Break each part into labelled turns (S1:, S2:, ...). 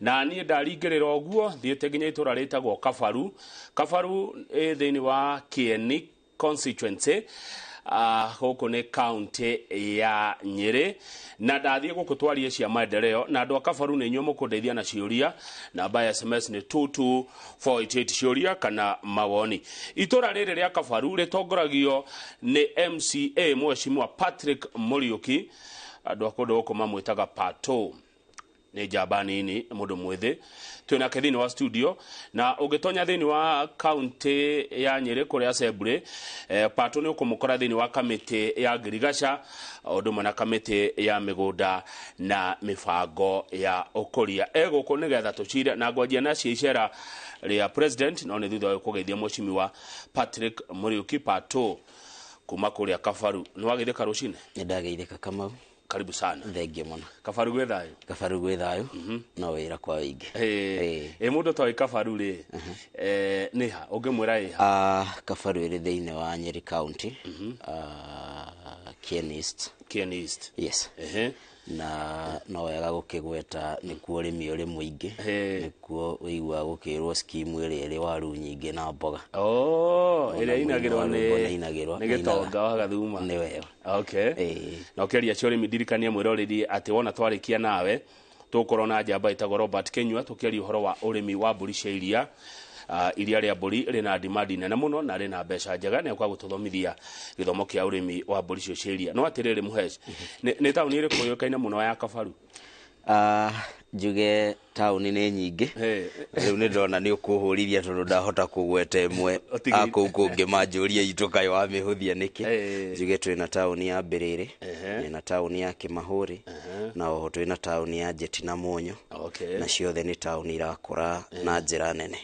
S1: Na niĩ ndaringĩrĩra ũguo thiĩte nginya itũra rĩtagwo Kabaru. Kabaru ĩ thĩinĩ wa Kieni constituency, gũkũ nĩ county ya Nyĩrĩ, na ndathiĩ gũkũ twarie cia maendeleo na andũ a Kabaru. Nĩ inyuĩ mũkũndeithia na ciũria. Namba ya SMS nĩ 22488, ciũria kana mawoni. Itũra rĩrĩ rĩa Kabaru rĩtongoragio nĩ MCA Mheshimiwa Patrick Mũriũki. Andũ a kũndũ gũkũ mamwĩtaga Pato, nĩ njamba nini, mũndũ mwĩthĩ twĩ nake thĩinĩ wa studio. Na ũngĩtonya thĩinĩ wa kaunti ya Nyĩrĩ kũrĩa assembly, Pato nĩ ũkũmũkora thĩinĩ wa kamĩtĩ ya ngirigaca, o ũndũ ũmwe na kamĩtĩ ya mĩgũnda na mĩbango ya ũkũria. E gũkũ nĩgetha tũcire na ngwanjia na cia icera rĩa president, no nĩ thutha wa kũgeithia Mheshimiwa Patrick Mũriũki Pato kuma kũrĩa Kabaru. Nĩ wageithĩka rũcinĩ?
S2: Nĩ ndageithĩka, Kamau.
S1: Karibu sana.
S2: Thengiũ mũno.
S1: Kabaru gwĩ thayũ?
S2: Kabaru gwĩ thayũ, no wĩra kwa wĩingĩ.
S1: Ĩ mũndũ toĩ Kabaru rĩ, nĩ ha ũngĩmwĩra ĩ ha?
S2: Kabaru ĩrĩ thĩinĩ wa Nyeri County, Kieni East.
S1: Kieni East.
S2: Yes. Na no wega gũkĩgweta nĩkuo ũrĩmi ũrĩ mũingĩ. Nĩkuo ũiguaga gũkĩrwo scheme ĩrĩa ĩrĩ waru nyingĩ na mboga.
S1: Oh,
S2: Ona
S1: ĩrĩa inagĩrwo
S2: mũini wa
S1: nĩ
S2: rwĩmbo nĩinagĩrwo,
S1: nĩ gĩtonga wa Gathuma.
S2: Nĩ wega.
S1: Okay. Na ũkĩaria cia ũrĩmi, ndirikanie mwĩroreri atĩ wona twarĩkia nawe tũgũkorwo na njamba ĩtagwo Robert Kenyua tũkĩaria ũhoro wa ũrĩmi wa mbũri cia iria. Iria rĩa mbũri rĩna demand nene mũno na rĩna mbeca njega. Nĩ akwa gũtũthomithia gĩthomo kĩa ũrĩmi wa mbũri icio cia iria. No atĩrĩrĩ, Mũhesh, nĩ taũni ĩrĩkũ yũĩkaine mũno ya Kabaru?
S2: Njuge taũni nĩ nyingĩ. Rĩu nĩ ndona nĩ ũkũhũrithia tondũ ndahota kũgweta ĩmwe.
S1: Ũtigĩire.
S2: Kũu kũngĩ manjũria itũ kaĩ wamĩhũthia nĩkĩ. Njuge twĩna taũni ya Mbĩrĩrĩ, twĩna taũni ya Kĩmahũri, na oho twĩna taũni ya Njeti na Mũnyũ. Na ciothe nĩ taũni irakũra na njĩra nene.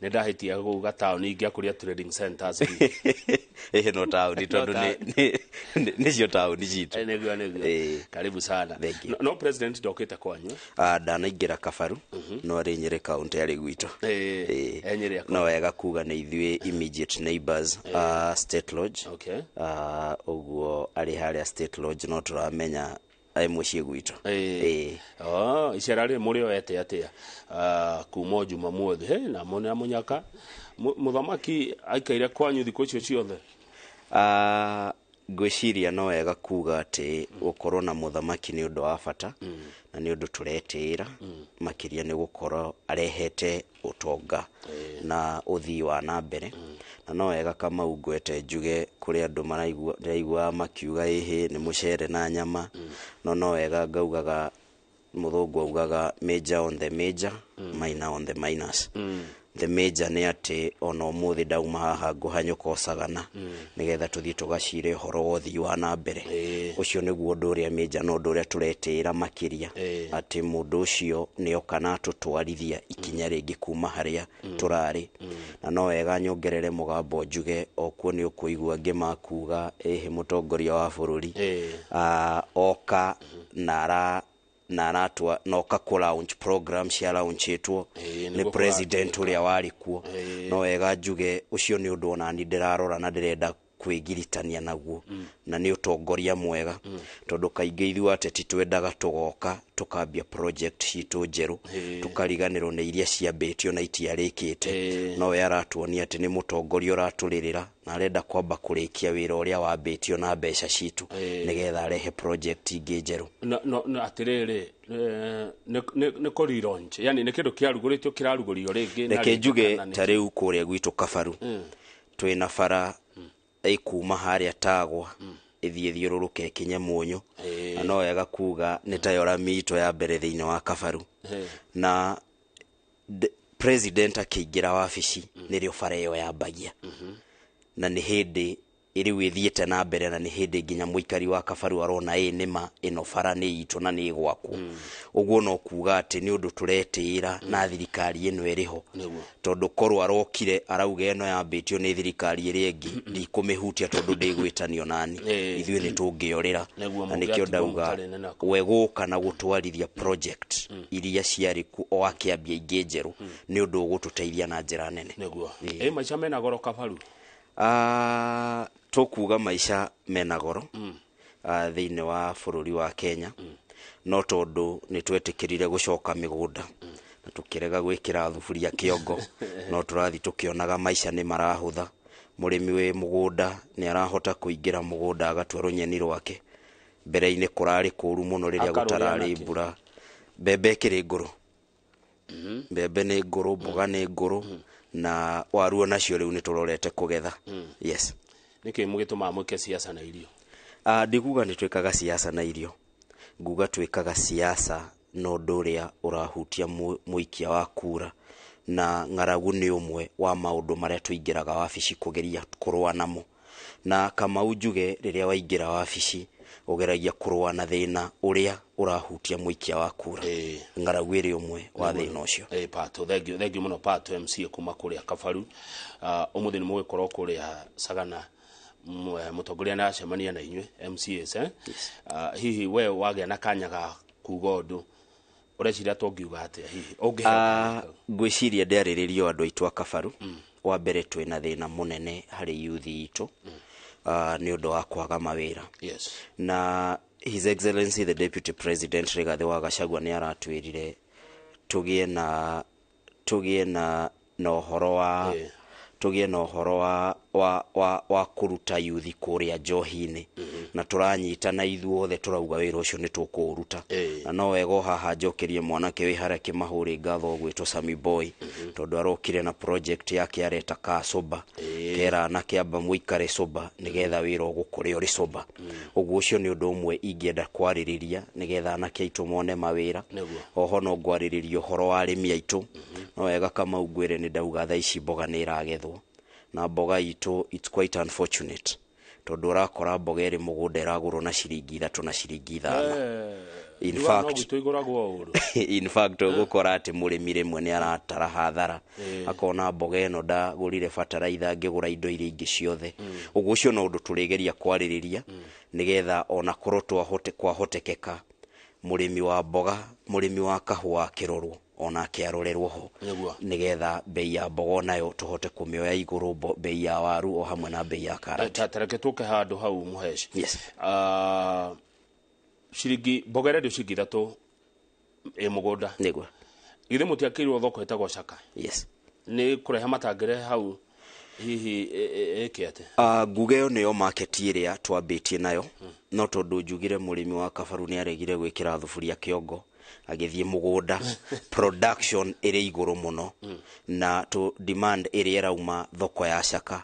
S1: Nĩ ndahĩtia gũga taũni, ingĩakũria trading centers.
S2: Ĩĩ, no taũni tondũ nĩcio taũni citũ.
S1: Nĩguo. Karibu sana.
S2: Thank you.
S1: No president ndokĩte kwanyu?
S2: Ndanaingĩra Kabaru, no arĩ Nyĩrĩ County, arĩ gwitũ.
S1: E Nyĩrĩ akwa.
S2: No wega kuga nĩ ithuĩ immediate neighbors, State Lodge. Ũguo arĩ harĩa State Lodge, no tũramenya arĩ mũciĩ gwitũ.
S1: Oh, icera rĩ mũrĩoete atĩa? Kuma o Jumamothi he na mũne mũnyaka mũthamaki aikaire kwanyu thikũ icio ciothe?
S2: Ngwĩciria no wega kuga atĩ gũkorwo na mũthamaki nĩ ũndũ wa bata na nĩ ũndũ tũretĩĩra makĩria nĩ gũkorwo arehete ũtonga na ũthii wa na mbere. Na no wega, Kamau, ngwete njuge kũrĩ andũ maraigua ndĩraiguaga makiuga ĩhĩ nĩ mũcere na nyama, no wega ngaugaga mũthũngũ augaga "major on the major, minor on the minors". The major nĩ atĩ ona ũmũthĩ ndauma haha ngũhanyũka Ũcagana nĩgetha tũthiĩ tũgacire ũhoro wa ũthii wa na mbere. Ũcio nĩguo ũndũ ũrĩa major na ũndũ ũrĩa tũretĩĩra makĩria, atĩ mũndũ ũcio nĩ oka na atũtwarithia ikinya rĩngĩ kuma harĩa tũrarĩ. Na no wega nyongerere mũgambo njuge okuo nĩ ũkũigua angĩ makuga ĩhĩ mũtongoria wa bũrũri oka na ara na aratwa noka kũ launch program cia launchĩtwo nĩ
S1: nĩguo
S2: president
S1: kũratuĩka.
S2: Ũrĩa warĩ kuo. No wega njuge ũcio nĩ ũndũ onani ndĩrarora na ndĩrenda kwĩgiritania naguo, na nĩ ũtongoria mwega tondũ kaingĩ ithuĩ ateti twendaga tũgoka tũkambia project citũ njerũ, tũkariganĩrwo nĩ iria ciambĩtio na itiarĩkĩte. No we aratuonia atĩ nĩ mũtongoria ũratũrĩrĩra na arenda kwamba kũrĩkia wĩra ũrĩa wambĩtio na mbeca citũ nĩgetha arehe project ingĩ njerũ.
S1: No atĩrĩrĩ, nĩ kũ relaunch, yani nĩ kĩndũ kĩarugũrĩtio kĩrarugũrio rĩngĩ na
S2: Reke
S1: rĩngĩ
S2: njuge
S1: kana nĩ
S2: ta rĩu kũrĩa gwitũ Kabaru twĩna bara ĩkuma harĩa Tagwa ĩthiĩ thiũrũrũke ĩkinye Mũnyũ. Na no wega kuga nĩ tayo rami itũ ya mbere thĩinĩ wa Kabaru. Na president akĩingĩra wabici nĩrĩo bara ĩyo yambagia, na nĩ hĩndĩ ĩrĩu ĩthiĩte na mbere, na nĩ hĩndĩ nginya mũikari wa Kabaru arona ĩ nĩma ĩno bara nĩ itũ na nĩ ĩgwakwo. Ũguo no kuga atĩ nĩ ũndũ tũretĩĩra na thirikari ĩno ĩrĩho, tondũ korwo arokire arauga ĩno yambĩtio nĩ thirikari ĩrĩa ĩngĩ ndikũmĩhutia tondũ ndĩgwĩtanio nani, ithuĩ nĩ tũngĩorĩra.
S1: Nĩguo
S2: Na nĩkĩo
S1: mũngĩatigwo
S2: ndauga
S1: mũtarĩ nako.
S2: We gũka na gũtwarithia project iria ciarĩ kuo o akĩambia ingĩ njerũ nĩ ũndũ ũgũtũteithia na njĩra nene.
S1: Nĩguo. Ĩ maica mena goro Kabaru?
S2: Tũkuga maica mena goro thĩinĩ wa bũrũri wa Kenya. No tondũ nĩ twetĩkĩrire gũcoka mĩgũnda na tũkĩrega gwĩkĩra thuburia kĩongo, no tũrathiĩ tũkĩonaga maica nĩ marahũtha. Mũrĩmi wĩ mũgũnda nĩ arahota kũingĩra mũgũnda agatua rũnyeni rwake. Mbere-inĩ kũrarĩ kũru mũno rĩrĩa
S1: Akarũrĩa
S2: gũtararĩ
S1: nakĩ?
S2: mbura. Mbembe ĩkĩrĩ ngũrũ, mbembe nĩ ngũrũ, mboga nĩ ngũrũ, na waru onacio rĩu nĩ tũrorete kũgetha. Yes.
S1: Nĩkĩ mũgĩtũmaga mwĩke siasa na irio?
S2: Ndikuga nĩ twĩkaga siasa na irio, nguga twĩkaga siasa na ũndũ ũrĩa ũrahutia mũikia wa kura, na ng'aragu nĩ ũmwe wa maũndũ marĩa tũingĩraga wabici kũgeria kũrũa namo. Na Kamau, njuge rĩrĩa waingĩra wabici ũgeragia kũrũa na thĩna ũrĩa ũrahutia mũikia wa kura. Ng'aragu ĩrĩ ũmwe wa thĩna ũcio.
S1: Pato, thank you, thank you mũno Pato MCA kuma kũrĩa Kabaru. Ũmũthĩ nĩ mũgĩkorwo kũrĩa Sagana, mũtongoria nĩ acemania na inyuĩ MCAs, eh?
S2: Yes.
S1: Hihi we wagĩa na kanya ga kuga ũndũ, ũreciria tũngiuga atĩa hihi ũngĩheo kanya kau?
S2: Ngwĩciria ndĩarĩrĩrio andũ aitũ a Kabaru. Wa mbere, twĩna thĩna mũnene harĩ yuthi itũ nĩ ũndũ wa kwaga mawĩra. Na His Excellency the Deputy President Rigathĩ wa Gachagua nĩ aratwĩrire tũgĩe na ũhoro wa tũgĩe na ũhoro wa kũruta yuthi kũrĩa njohi-inĩ, na tũranyitana ithuothe tũrauga wĩra ũcio nĩ tũkũũruta. Na no wega o haha njokerie mwanake wĩ harĩa Kĩmahũri ngatho ũgwĩtwo Sami Boy, tondũ arokire na project yake areta ka sober, kera anake amba mũikare sober nĩgetha wĩra ũgũkũrĩa ũrĩ sober. Ũguo ũcio nĩ ũndũ ũmwe ingĩenda kwarĩrĩria nĩgetha anake aitũ mone mawĩra. Oho no ngwarĩrĩria ũhoro wa arĩmi aitũ. No wega Kamau ngwĩre nĩ ndauga thaa ici mboga nĩ ĩragethwo, na mboga itũ, it's quite unfortunate tondũ ũrakora mboga ĩrĩ mũgũnda ĩragũrwo na ciringi 3 na ciringi 5. In
S1: Njugaga no
S2: fact,
S1: gwitũ igũragwo ũru.
S2: in fact, ũgũkora atĩ mũrĩmi rĩmwe nĩ aratara hathara, akona mboga ĩno ndagũrire bataraitha, ngĩgũra indo iria ingĩ ciothe. Ũguo ũcio no ũndũ tũrĩgeria kwarĩrĩria nĩgetha ona korwo kwahotekeka mũrĩmi wa mboga, mũrĩmi wa kahũa akĩrorwo onake arorerwo ho, nĩgetha bei ya mboga onayo tũhote kũmĩoya igũrũ, bei ya waru o hamwe na bei ya karati.
S1: Ta reke tũke handũ hau Mũheci.
S2: Yes.
S1: Ciringi mboga ĩrendio ciringi 3 ĩ mũgũnda. Githĩ mũtiakĩirwo thoko ĩtagwo Caka?
S2: Yes.
S1: Nĩ kũrehe matangĩrehe hau hihi ĩke atĩ?
S2: Nguge ĩyo nĩyo market ĩrĩa twambĩtie nayo, no tondũ njugire mũrĩmi wa Kabaru nĩ aregire gwĩkĩra thuburia kĩongo agĩthiĩ mũgũnda, production ĩrĩ igũrũ mũno, na to demand ĩrĩa ĩrauma thoko ya Caka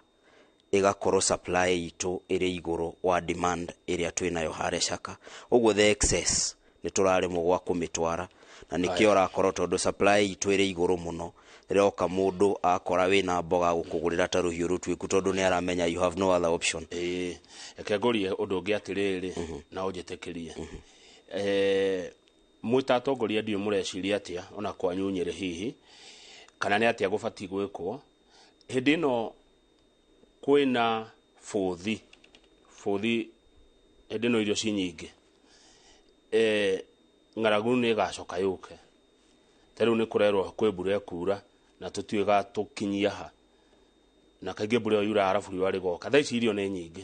S2: ĩgakorwo supply itũ ĩrĩ igũrũ wa demand ĩrĩa twĩnayo harĩa Caka. Ũguo the excess nĩ tũraremwo gwa kũmĩtwara, na nĩkĩo ũrakorwo tondũ supply itũ ĩrĩ igũrũ mũno, rĩroka mũndũ akora wĩna mboga gũkũgũrĩra ta rũhiũ rũtuĩku, tondũ nĩ aramenya you have no other option.
S1: Ĩĩ, reke ngũrie ũndũ ũngĩ atĩrĩrĩ na ũnjĩtĩkĩrie. Mwĩ ta atongoria ndiũĩ mũreciria atĩa ona kwanyu Nyĩrĩ hihi, kana nĩ atĩa gũbatiĩ gwĩkwo hĩndĩ ĩno kwĩna bũthi bũthi, hĩndĩ ĩno irio ci nyingĩ, ng'aragu nĩ ĩgacoka yũke. Ta rĩu nĩ kũrerwo kwĩ mbura ĩkura na tũtiũĩ ĩgatũkinyia ha, na kaingĩ mbura ĩyo yuraga arabu riũa rĩgoka. Thaa ici irio nĩ nyingĩ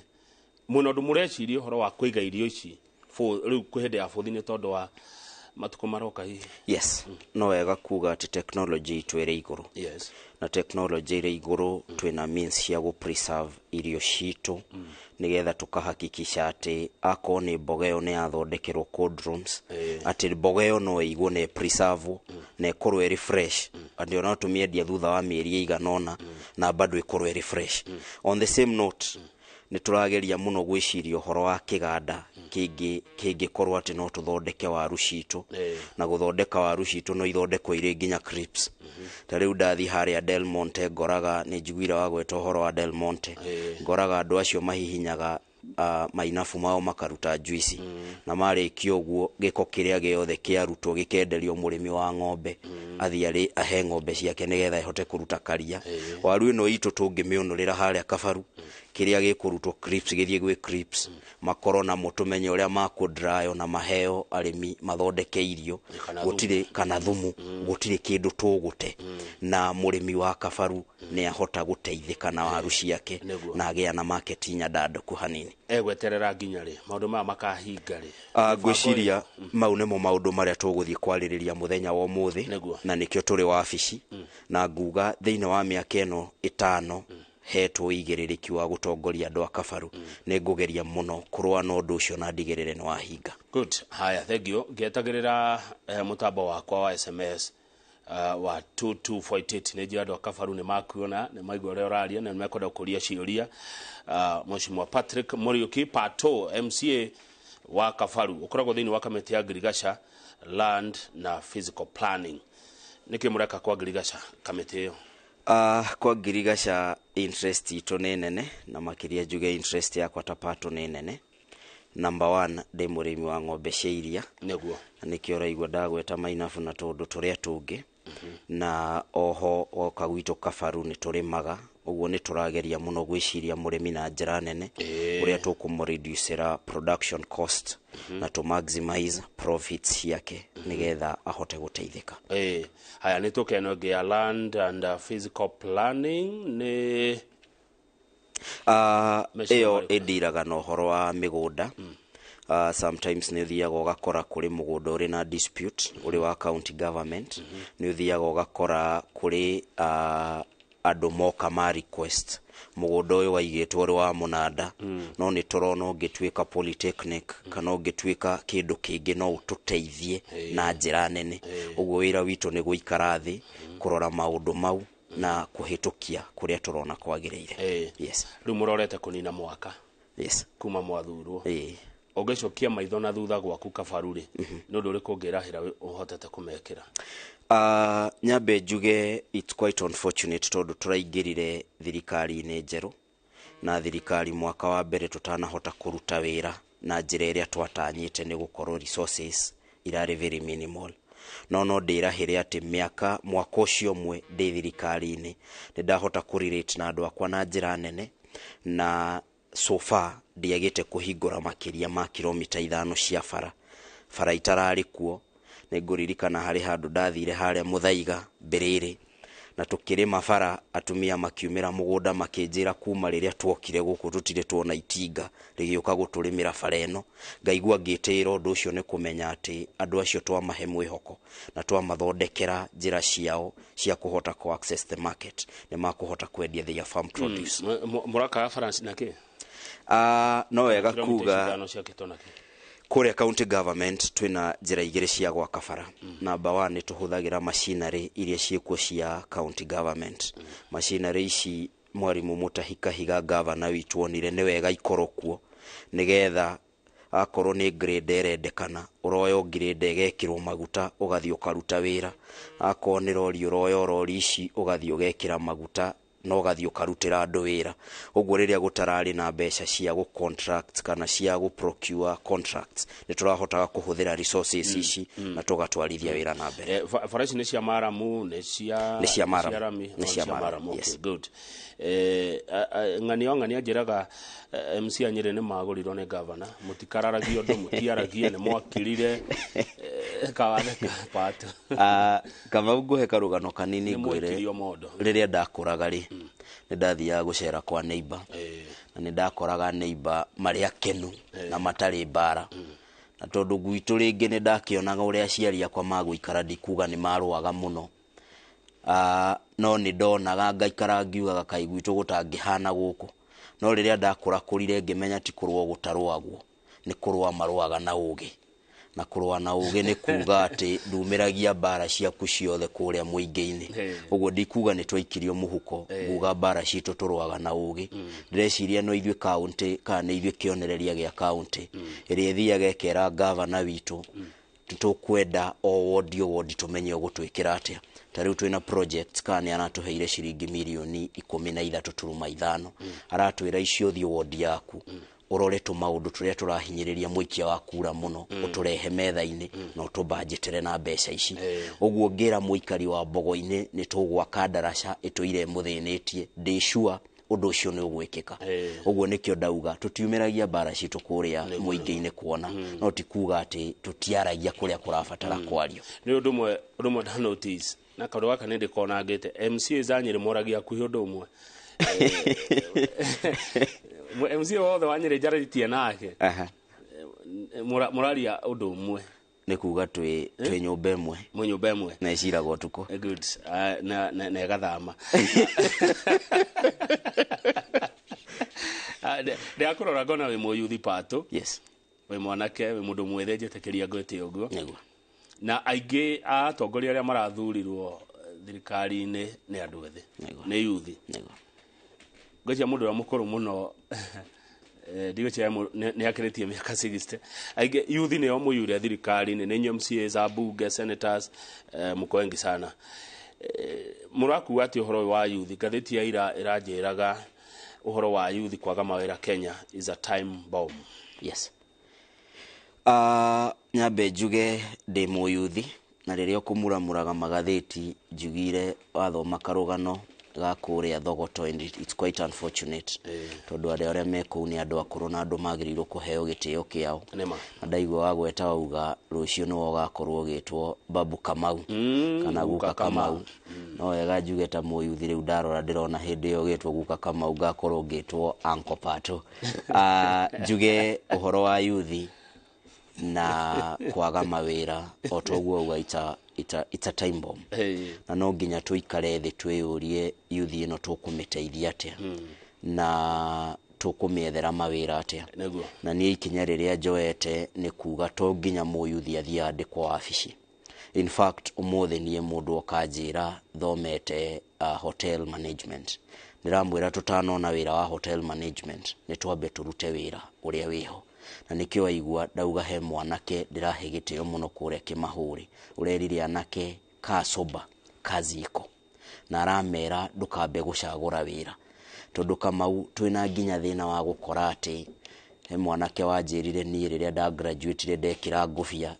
S1: mwĩna ũndũ mũreciria ũhoro wa kũiga irio ici rĩu kwĩ hĩndĩ ya bũthi nĩ tondũ wa matukũ maroka hihi?
S2: Yes, no wega kuga atĩ technology itũ ĩrĩ igũrũ. Na technology ĩrĩ igũrũ, twĩna means cia gũ preserve irio citũ nĩgetha tũkahakikisha atĩ akorwo nĩ mboga ĩyo nĩ yathondekerwo cold rooms, atĩ mboga ĩyo no ĩigwo na ĩpreserve na ĩkorwo ĩrĩ fresh, atĩ ona tũmĩendia thutha wa mĩeri ĩigana ũna na bado ĩkorwo ĩrĩ fresh. On the same note, nĩ tũrageria mũno gwĩciria ũhoro wa kĩganda kĩngĩ kĩngĩkorwo atĩ no tũthondeke waru citũ. Na gũthondeka waru citũ no ithondekwo irĩ nginya crisps. Ta rĩu ndathiĩ harĩa Del Monte, ngoraga nĩ njiguire wagweta ũhoro wa Del Monte, ngoraga andũ acio mahihinyaga mainabu mao makaruta juici, na marĩkia ũguo gĩko kĩrĩa gĩothe kĩarutwo gĩkenderio mũrĩmi wa ng'ombe, athiĩ arĩ ahe ng'ombe ciake nĩgetha ĩhote kũruta karia. Waru ĩno itũ tũngĩmĩũnũrĩra harĩa Kabaru, kĩrĩa gĩkũrutwo crisps gĩthiĩ gwĩ crisps, makorwo namo tũmenye ũrĩa makũdrayo na maheo arĩmi mathondeke irio.
S1: Kana thumu.
S2: Gũtirĩ kana thumu, gũtirĩ kĩndũ tũgũte, na mũrĩmi wa Kabaru Nĩ ahota gũteithĩka na waru ciake na agĩa na market nyandandũku hanini.
S1: Egweterera nginya rĩ maũndũ maya makahinga rĩ?
S2: Ngwĩciria mau nĩmo maũndũ marĩa tũgũthiĩ kwarĩrĩria mũthenya wa ũmũthĩ. Na nĩkĩo tũrĩ wabici, na nguga thĩinĩ wa mĩaka ĩno 5 hetwo ũigĩrĩrĩki wa gũtongoria andũ a Kabaru, nĩ ngũgeria mũno kũrũa na ũndũ ũcio na ndigĩrĩre nĩ wahinga.
S1: Good. Haya, thank you. Ngĩetagĩrĩra mũtambo wakwa wa SMS wa 2248. Nĩ njũĩ andũ a Kabaru nĩ makuona, nĩ maigua ũrĩa ũraria na nĩ mekwenda kũria ciũria. Mheshimiwa Patrick Muriuki Pato, MCA wa Kabaru, ũkoragwo thĩinĩ wa kamĩtĩ ya Ngirigaca, Land na Physical Planning. Nĩkĩ mũreka kwa Ngirigaca kamĩtĩ ĩyo?
S2: Kwa Ngirigaca interest itũ nĩ nene, na makĩria njuge interest yakwa ta Pato nĩ nene. Number one, ndĩ mũrĩmi wa ng'ombe cia iria. Na nĩkĩo ũraigua ndagweta mainabu na tũũndũ tũrĩa tũngĩ. Na oho woka gwitũ Kabaru nĩ tũrĩmaga, ũguo nĩ tũrageria mũno gwĩciria mũrĩmi na njĩra nene, ũrĩa tũkũmũreducera production cost na tũ maximize profits ciake nĩgetha ahote gũteithĩka.
S1: Haya, nĩ tũke ĩno ĩngĩ ya Land and Physical Planning nĩ meciria
S2: ĩyo
S1: marĩkũ?
S2: Ĩndiraga na ũhoro wa mĩgũnda. Sometimes nĩ ũthiaga ũgakora kũrĩ mũgũnda ũrĩ na dispute ũrĩ wa county government. Nĩ ũthiaga ũgakora kũrĩ andũ moka ma request mũgũnda ũyũ waigĩtwo ũrĩ wa mũnanda, no nĩ tũrona ũngĩtuĩka polytechnic kana ũngĩtuĩka kĩndũ kĩngĩ no ũtũteithie na njĩra nene. Ũguo wĩra witũ nĩ gũikara thĩ kũrora maũndũ mau na kũhĩtũkia kũrĩa tũrona kwagĩrĩire. Yes.
S1: Rĩu mũrorete kũnina mwaka kuma mwathurwo. Ũngĩcokia maitho na thutha gwaku Kabaru rĩ, nĩ ũndũ ũrĩkũ ũngĩrahĩra ũhotete kũmekĩra?
S2: Nyambe njuge it's quite unfortunate tondũ tũraingĩrire thirikari-inĩ njerũ, na thirikari mwaka wa mbere tũtanahota kũruta wĩra na njĩra ĩrĩa twatanyĩte nĩ gũkorwo resources irarĩ very minimal. No ndĩrahĩre atĩ mĩaka mwaka ũcio ũmwe ndĩ thirikari-inĩ nĩ ndahota kũrelate na andũ akwa na njĩra nene, na so far ndiagĩte kũhingũra makĩria ma kilomita 5 cia bara, bara itararĩ kuo. Nĩ ngũririkana harĩ handũ ndathire harĩa Mũthaiga Mbĩrĩrĩ, na tũkĩrĩma bara, atumia makiumĩra mũgũnda makĩnjĩra kuma rĩrĩa tuokire gũkũ tũtirĩ tuona itinga rĩgĩũka gũtũrĩmĩra bara ĩno. Ngaigua ngĩtĩĩra ũndũ ũcio nĩ kũmenya atĩ andũ acio twamahe mwĩhoko na twamathondekera njĩra ciao cia kũhota kũ access the market, nĩ makũhota kwendia their farm produce.
S1: Mũrakaga bara na kĩ?
S2: No wega
S1: Kilomita
S2: kuga
S1: 5 ciakĩtwo na kĩ?
S2: Kũrĩa county government twĩna njĩra igĩrĩ cia gwaka bara. Number one, nĩ tũhũthagĩra machinery iria ciĩkuo cia county government. Machinery ici mwarimũ Mutahi Kahiga gavana witũ onire nĩ wega ikorwo kuo, nĩgetha akorwo nĩ grade ĩrendekana ũroya grade ĩgekĩrwo maguta ũgathiĩ ũkaruta wĩra, akorwo nĩ rori ũroya rori ici ũgathiĩ ũgekĩra maguta na ũgathiĩ ũkarutĩra andũ wĩra. Ũguo rĩrĩa gũtararĩ na mbeca cia gũ contract kana cia gũ procure contracts, nĩ tũrahotaga kũhũthĩra resources ici na tũgatwarithia wĩra na mbere.
S1: Bara ici nĩ cia maramu, nĩ cia
S2: Nĩ cia maramu.
S1: Cia rami?
S2: Nĩ
S1: Oh,
S2: cia
S1: cia
S2: maramu,
S1: maramu, okay,
S2: yes.
S1: good. Ng'ania o ng'ania njĩraga MC a Nyĩrĩ nĩ magũrirwo nĩ gavana, mũtikararagia ũndũ, mũtiaragie, nĩ mwakirire. Kawatheka Pato.
S2: Kamau, ngũhe karũgano kanini
S1: Nĩ
S2: ngwĩre.
S1: mwaikirio mondo.
S2: Rĩrĩa ndakũraga rĩ, nĩ ndathiaga gũcera kwa neighbor, na nĩ ndakoraga neighbor marĩ akenu na matarĩ mbara, na tondũ gwitũ rĩngĩ nĩ ndakĩonaga ũrĩa aciari akwa magũikara, ndikuga nĩ marũaga mũno. No nĩ ndonaga ngaikara ngiugaga kaĩ gwitũ gũtangĩhana gũkũ. No rĩrĩa ndakũrakũrire ngĩmenya ti kũrũa gũtarũagwo, nĩ kũrũa marũaga na ũgĩ, na kũrũa na ũgĩ nĩ kuga atĩ ndumĩragia mbara ciaku ciothe kũrĩa mũingĩ-inĩ. Ũguo ndikuga nĩ twaikirio mũhuko, nguga mbara citũ tũrũaga na ũgĩ. Ndĩreciria no ithuĩ kaũntĩ kana nĩ ithuĩ kĩonereria gĩa kaũntĩ ĩrĩa ĩthiaga ĩkera gavana witũ tũkwenda o wodi o wodi tũmenye ũgũtwĩkĩra atĩa. Ta rĩu twĩna project kana nĩ aratũheire ciringi mirioni 13.5, aratwĩra icio thiĩ wodi yaku ũrore tũmaũndũ tũrĩa tũrahinyĩrĩria mũikia wa kura mũno, ũtũrehe metha-inĩ na ũtũbanjĩtĩre na mbeca ici. Ũguo ngĩra mũikari wa Mbogo-inĩ nĩ tũgwaka ndaraca ĩtũire mũthĩnĩtie, ndĩ sure ũndũ ũcio nĩ ũgwĩkĩka. Ũguo nĩkĩo ndauga tũtiumĩragia mbara citũ kũrĩa mũingĩ-inĩ kuona, no ti kuga atĩ tũtiaragia kũrĩa kũrabatara kwario.
S1: Nĩ ũndũ ũmwe nda notice. Na kaũndũ gaka nĩ ndĩkonangĩte MCA za Nyĩrĩ moragia hakuhĩ ũndũ ũmwe. MCA wothe wa Nyĩrĩ njarĩtie nake, mũraria ũndũ ũmwe.
S2: Nĩ kuga twĩ nyũmba ĩmwe.
S1: Mwĩ nyũmba ĩmwe.
S2: Na ĩciraga ũtukũ.
S1: Good. Na ĩgathama. Ndĩrakũrora ngona wĩ mũyuthi patũ.
S2: Yes.
S1: Wĩ mwanake, wĩ mũndũ mwĩthĩ, njĩtĩkĩria ngwĩte ũguo.
S2: Nĩguo.
S1: Na aingĩ a atongoria arĩa marathurirwo thirikari-inĩ nĩ andũ ethĩ.
S2: Nĩguo.
S1: Nĩ yuthi.
S2: Nĩguo.
S1: Ngwĩciria mũndũ ũrĩa mũkũrũ mũno, ndigwĩciria nĩ akĩrĩtie mĩaka 60. Aingĩ yuthi nĩo mũyure thirikari-inĩ, nĩ inyuĩ MCAs, ambunge, senators, mko wengi sana. Mũrakuga atĩ ũhoro ũyũ wa yuthi, ngathĩti ya ira ĩranjĩraga ũhoro wa yuthi kwaga mawĩra Kenya is a time bomb.
S2: Yes. Nyambe njuge ndĩ mũyuthi, na rĩrĩa ũkũmuramuraga magathĩti njugire wathoma karũgano ga kũrĩa Thogoto, and it's quite unfortunate, tondũ andũ arĩa me kũu nĩ andũ akũrũ na andũ magĩrĩirwo kũheo gĩtĩo kĩao.
S1: Nĩma.
S2: Na ndaigua wagweta wauga rũciũ nĩwe ũgakorwo ũgĩtwo Babu Kamau kana
S1: Guka
S2: Guka Kamau.
S1: Kamau.
S2: No wega njuge ta mũyuthi rĩu ndarora ndĩrona hĩndĩ ĩyo ũgĩtwo Guka Kamau ngakorwo ngĩtwo Uncle Pato. Njuge ũhoro wa yuthi na kwaga mawĩra o ta ũguo auga it's a time bomb. Na no nginya tũikare thĩ twĩyũrie yuthi ĩno tũkũmĩteithia atĩa na tũkũmĩethera mawĩra atĩa.
S1: Nĩguo.
S2: Na niĩ ikinya rĩrĩa njoete nĩ kuga to nginya mũyuthi athiĩ andĩkwo wabici. In fact, ũmũthĩ niĩ mũndũ okanjĩra thomete hotel management, ndĩramwĩra tũtanona wĩra wa hotel management nĩ twambe tũrute wĩra ũrĩa wĩho. Na nĩkĩo waigua ndauga he mwanake ndĩrahe gĩtĩo mũno kũrĩa Kĩmahũri, ũrerire anake kaa sober kazi iko, na aramera ndũkambe gũcagũra wĩra, tondũ Kamau twĩna nginya thĩna wa gũkora atĩ he mwanake wanjĩrire niĩ rĩrĩa nda graduate ndekĩra ngũbia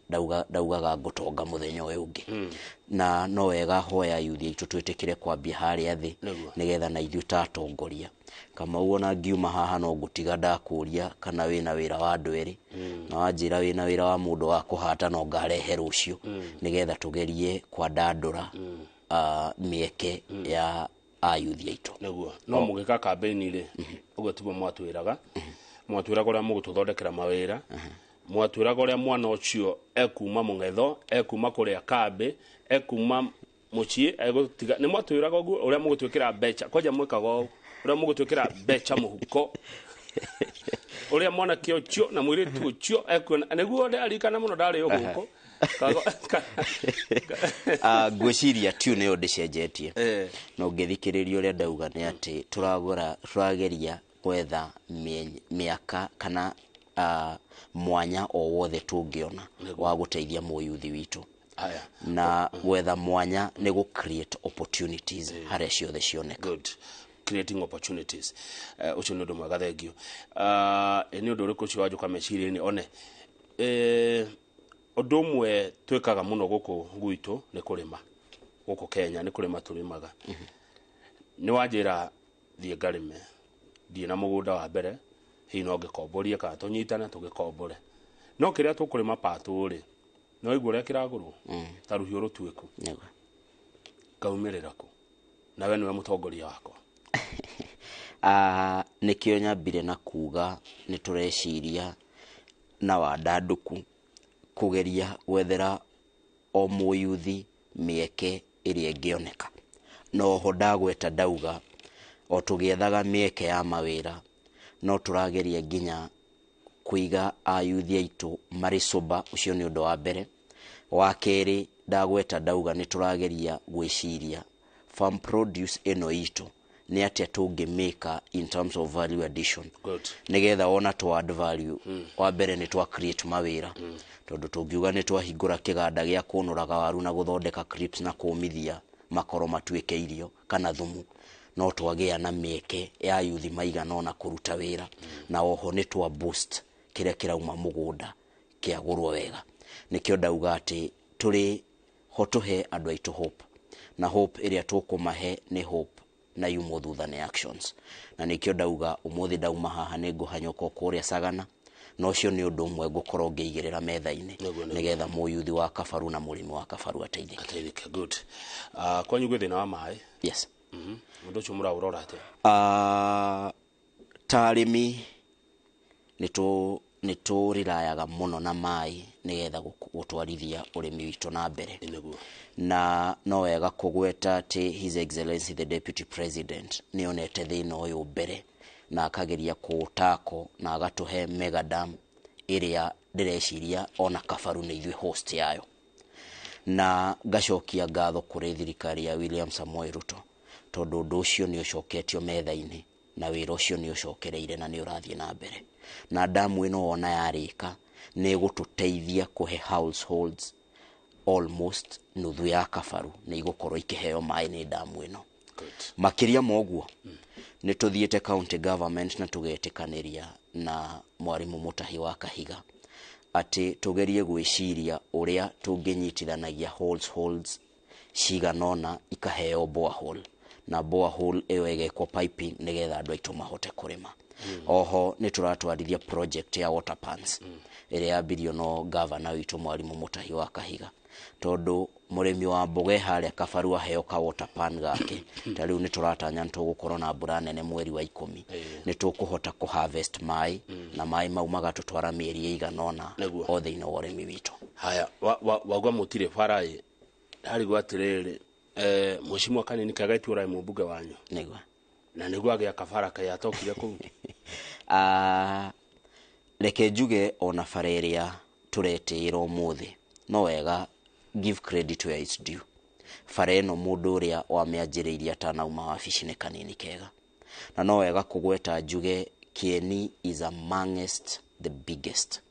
S2: ndaugaga ngũtonga mũthenya ũyũ ũngĩ. Na no wega hoya yuthi aitũ twĩtĩkĩre kwambia harĩa thĩ, nĩgetha na ithuĩ ta atongoria. Kamau ona ngiuma haha no ngũtiga ndakũria kana wĩna wĩra wa andũ erĩ, na wanjĩra wĩna wĩra wa mũndũ wa kũhata no ngarehe rũciũ, nĩgetha tũgerie kwandandũra mĩeke ya ayuthi aitũ.
S1: Nĩguo. No mũgĩka campaign rĩ, ũguo tiguo mwatwĩraga. Mwatwĩraga ũrĩa mũgũtũthondekera mawĩra, mwatwĩraga ũrĩa mwana ũcio ekuma mũng'etho, ekuma kũrĩa kambĩ, ekuma mũciĩ, egũtiga. Nĩ mwatwĩraga ũguo ũrĩa mũgũtwĩkĩra mbeca, kwanja mwĩkaga ũũ, ũrĩa mũgũtwĩkĩra mbeca mũhuko, ũrĩa mwanake ũcio na mũirĩtu ũcio ekuona. Nĩguo ndĩraririkana mũno ndarĩ ũgũkũ.
S2: Ngwĩciria tu nĩyo ndĩcenjetie. Na ũngĩthikĩrĩria ũrĩa ndauga nĩ atĩ tũrageria gwetha mĩaka kana mwanya o wothe tũngĩona wa gũteithia mũyuthi witũ. Na gwetha mwanya nĩ gũ create opportunities harĩa ciothe cioneka.
S1: Good. Creating opportunities. Ũcio nĩ ũndũ mwega, thengiũ. Nĩ ũndũ ũrĩkũ ũcio wanjũka meciria-inĩ one? Ũndũ ũmwe twĩkaga mũno gũkũ gwitũ nĩ kũrĩma. Gũkũ Kenya nĩ kũrĩma tũrĩmaga. Nĩ wanjĩra thiĩ ngarĩme, thiĩ na mũgũnda wa mbere, hihi no ngĩkomborie kana tũnyitane tũgĩkombore. No kĩrĩa tũkũrĩma patũ rĩ, no igua ũrĩa kĩragũrwo ta rũhiũ rũtuĩku. Ngaumĩrĩra kũ? Na we nĩwe mũtongoria wakwa.
S2: Nĩkĩo nyambire na kuga nĩ tũreciria na wandandũku kũgeria gwethera o mũyuthi mĩeke ĩrĩa ĩngĩoneka. Na oho ndagweta ndauga o tũgĩethaga mĩeke ya mawĩra, no tũrageria nginya kũiga ayuthi aitũ marĩ sober. Ũcio nĩ ũndũ wa mbere. Wa kerĩ ndagweta ndauga nĩ tũrageria gwĩciria farm produce ĩno itũ nĩ atĩa tũngĩmĩka in terms of value addition. Nĩgetha wona twa add value, wa mbere nĩ twa create mawĩra, tondũ tũngiuga nĩ twahingũra kĩganda gĩa kũnũraga waru na gũthondeka crisps na kũmithia makoro matuĩke irio kana thumu, no twagĩa na mĩeke ya yuthi maigana ũna kũruta wĩra. Na oho nĩ twa boost kĩrĩa kĩrauma mũgũnda kĩagũrwo wega. Nĩkĩo ndauga atĩ tũrĩ ho tũhe andũ aitũ hope, na hope ĩrĩa tũkũmahe nĩ hope na yumwo thutha nĩ actions. Na nĩkĩo ndauga ũmũthĩ ndauma haha nĩ ngũhanyũka kũrĩa Sagana Na ũcio nĩ ũndũ ũmwe ngũkorwo ngĩigĩrĩra metha-inĩ nĩgetha mũyuthi wa Kabaru na mũrĩmi wa Kabaru ateithĩke.
S1: Ateithĩke. Good. Kwanyu gwĩ thĩna wa maĩ?
S2: Yes.
S1: Ũndũ ũcio mũraũrora atĩa?
S2: Ta arĩmi nĩ tũrĩrayaga mũno na maĩ nĩgetha gũtwarithia ũrĩmi witũ na mbere. Na no wega kũgweta atĩ His Excellency the Deputy President nĩ onete thĩna ũyũ mbere na akageria kũũtako na agatũhe mega dam ĩrĩa ndĩreciria ona Kabaru nĩ ithuĩ host yayo. Na ngacokia ngatho kũrĩ thirikari ya William Samoei Ruto tondũ ũndũ ũcio nĩ ũcoketio metha-inĩ na wĩra ũcio nĩ ũcokereire na nĩ ũrathiĩ na mbere. Na damu ĩno wona yarĩka nĩ ĩgũtũteithia kũhe households almost nuthu ya Kabaru nĩ igũkorwo ikĩheo maĩ nĩ damu ĩno. Makĩria ma ũguo nĩ tũthiĩte county government na tũgetĩkanĩria na mwarimũ Mũtahi wa Kahiga atĩ tũgerie gwĩciria ũrĩa tũngĩnyitithanagia households cigana ũna ikaheo borehole, na borehole ĩyo ĩgekwo piping nĩgetha andũ aitũ mahote kũrĩma. Oho nĩ tũratwarithia project ya water pans ĩrĩa yambirio no gavana witũ mwarimũ Mũtahi wa Kahiga, tondũ mũrĩmi wa mboga harĩa Kabaru aheo ka water pan gake, ta rĩu nĩ tũratanya nĩ tũgũkorwo na mbura nene mweri wa 10, nĩ tũkũhota kũ harvest maĩ na maĩ mau magatũtwara mĩeri ĩigana ũna o thĩinĩ wa ũrĩmi witũ.
S1: Haya, wauga mũtirĩ bara ĩ, ndarigwo atĩrĩrĩ, mheshimiwa Kanini Kega itũra mũmbunge wanyu.
S2: Nĩguo.
S1: Na nĩguo agĩaka bara kaĩ atokire kũu?
S2: Reke njuge ona bara ĩrĩa tũretĩĩra ũmũthĩ no wega give credit where it's due. Bara ĩno mũndũ ũrĩa wamĩanjĩrĩirie atanauma wabici nĩ Kanini Kega, na no wega kũgweta njuge Kieni is amongst the biggest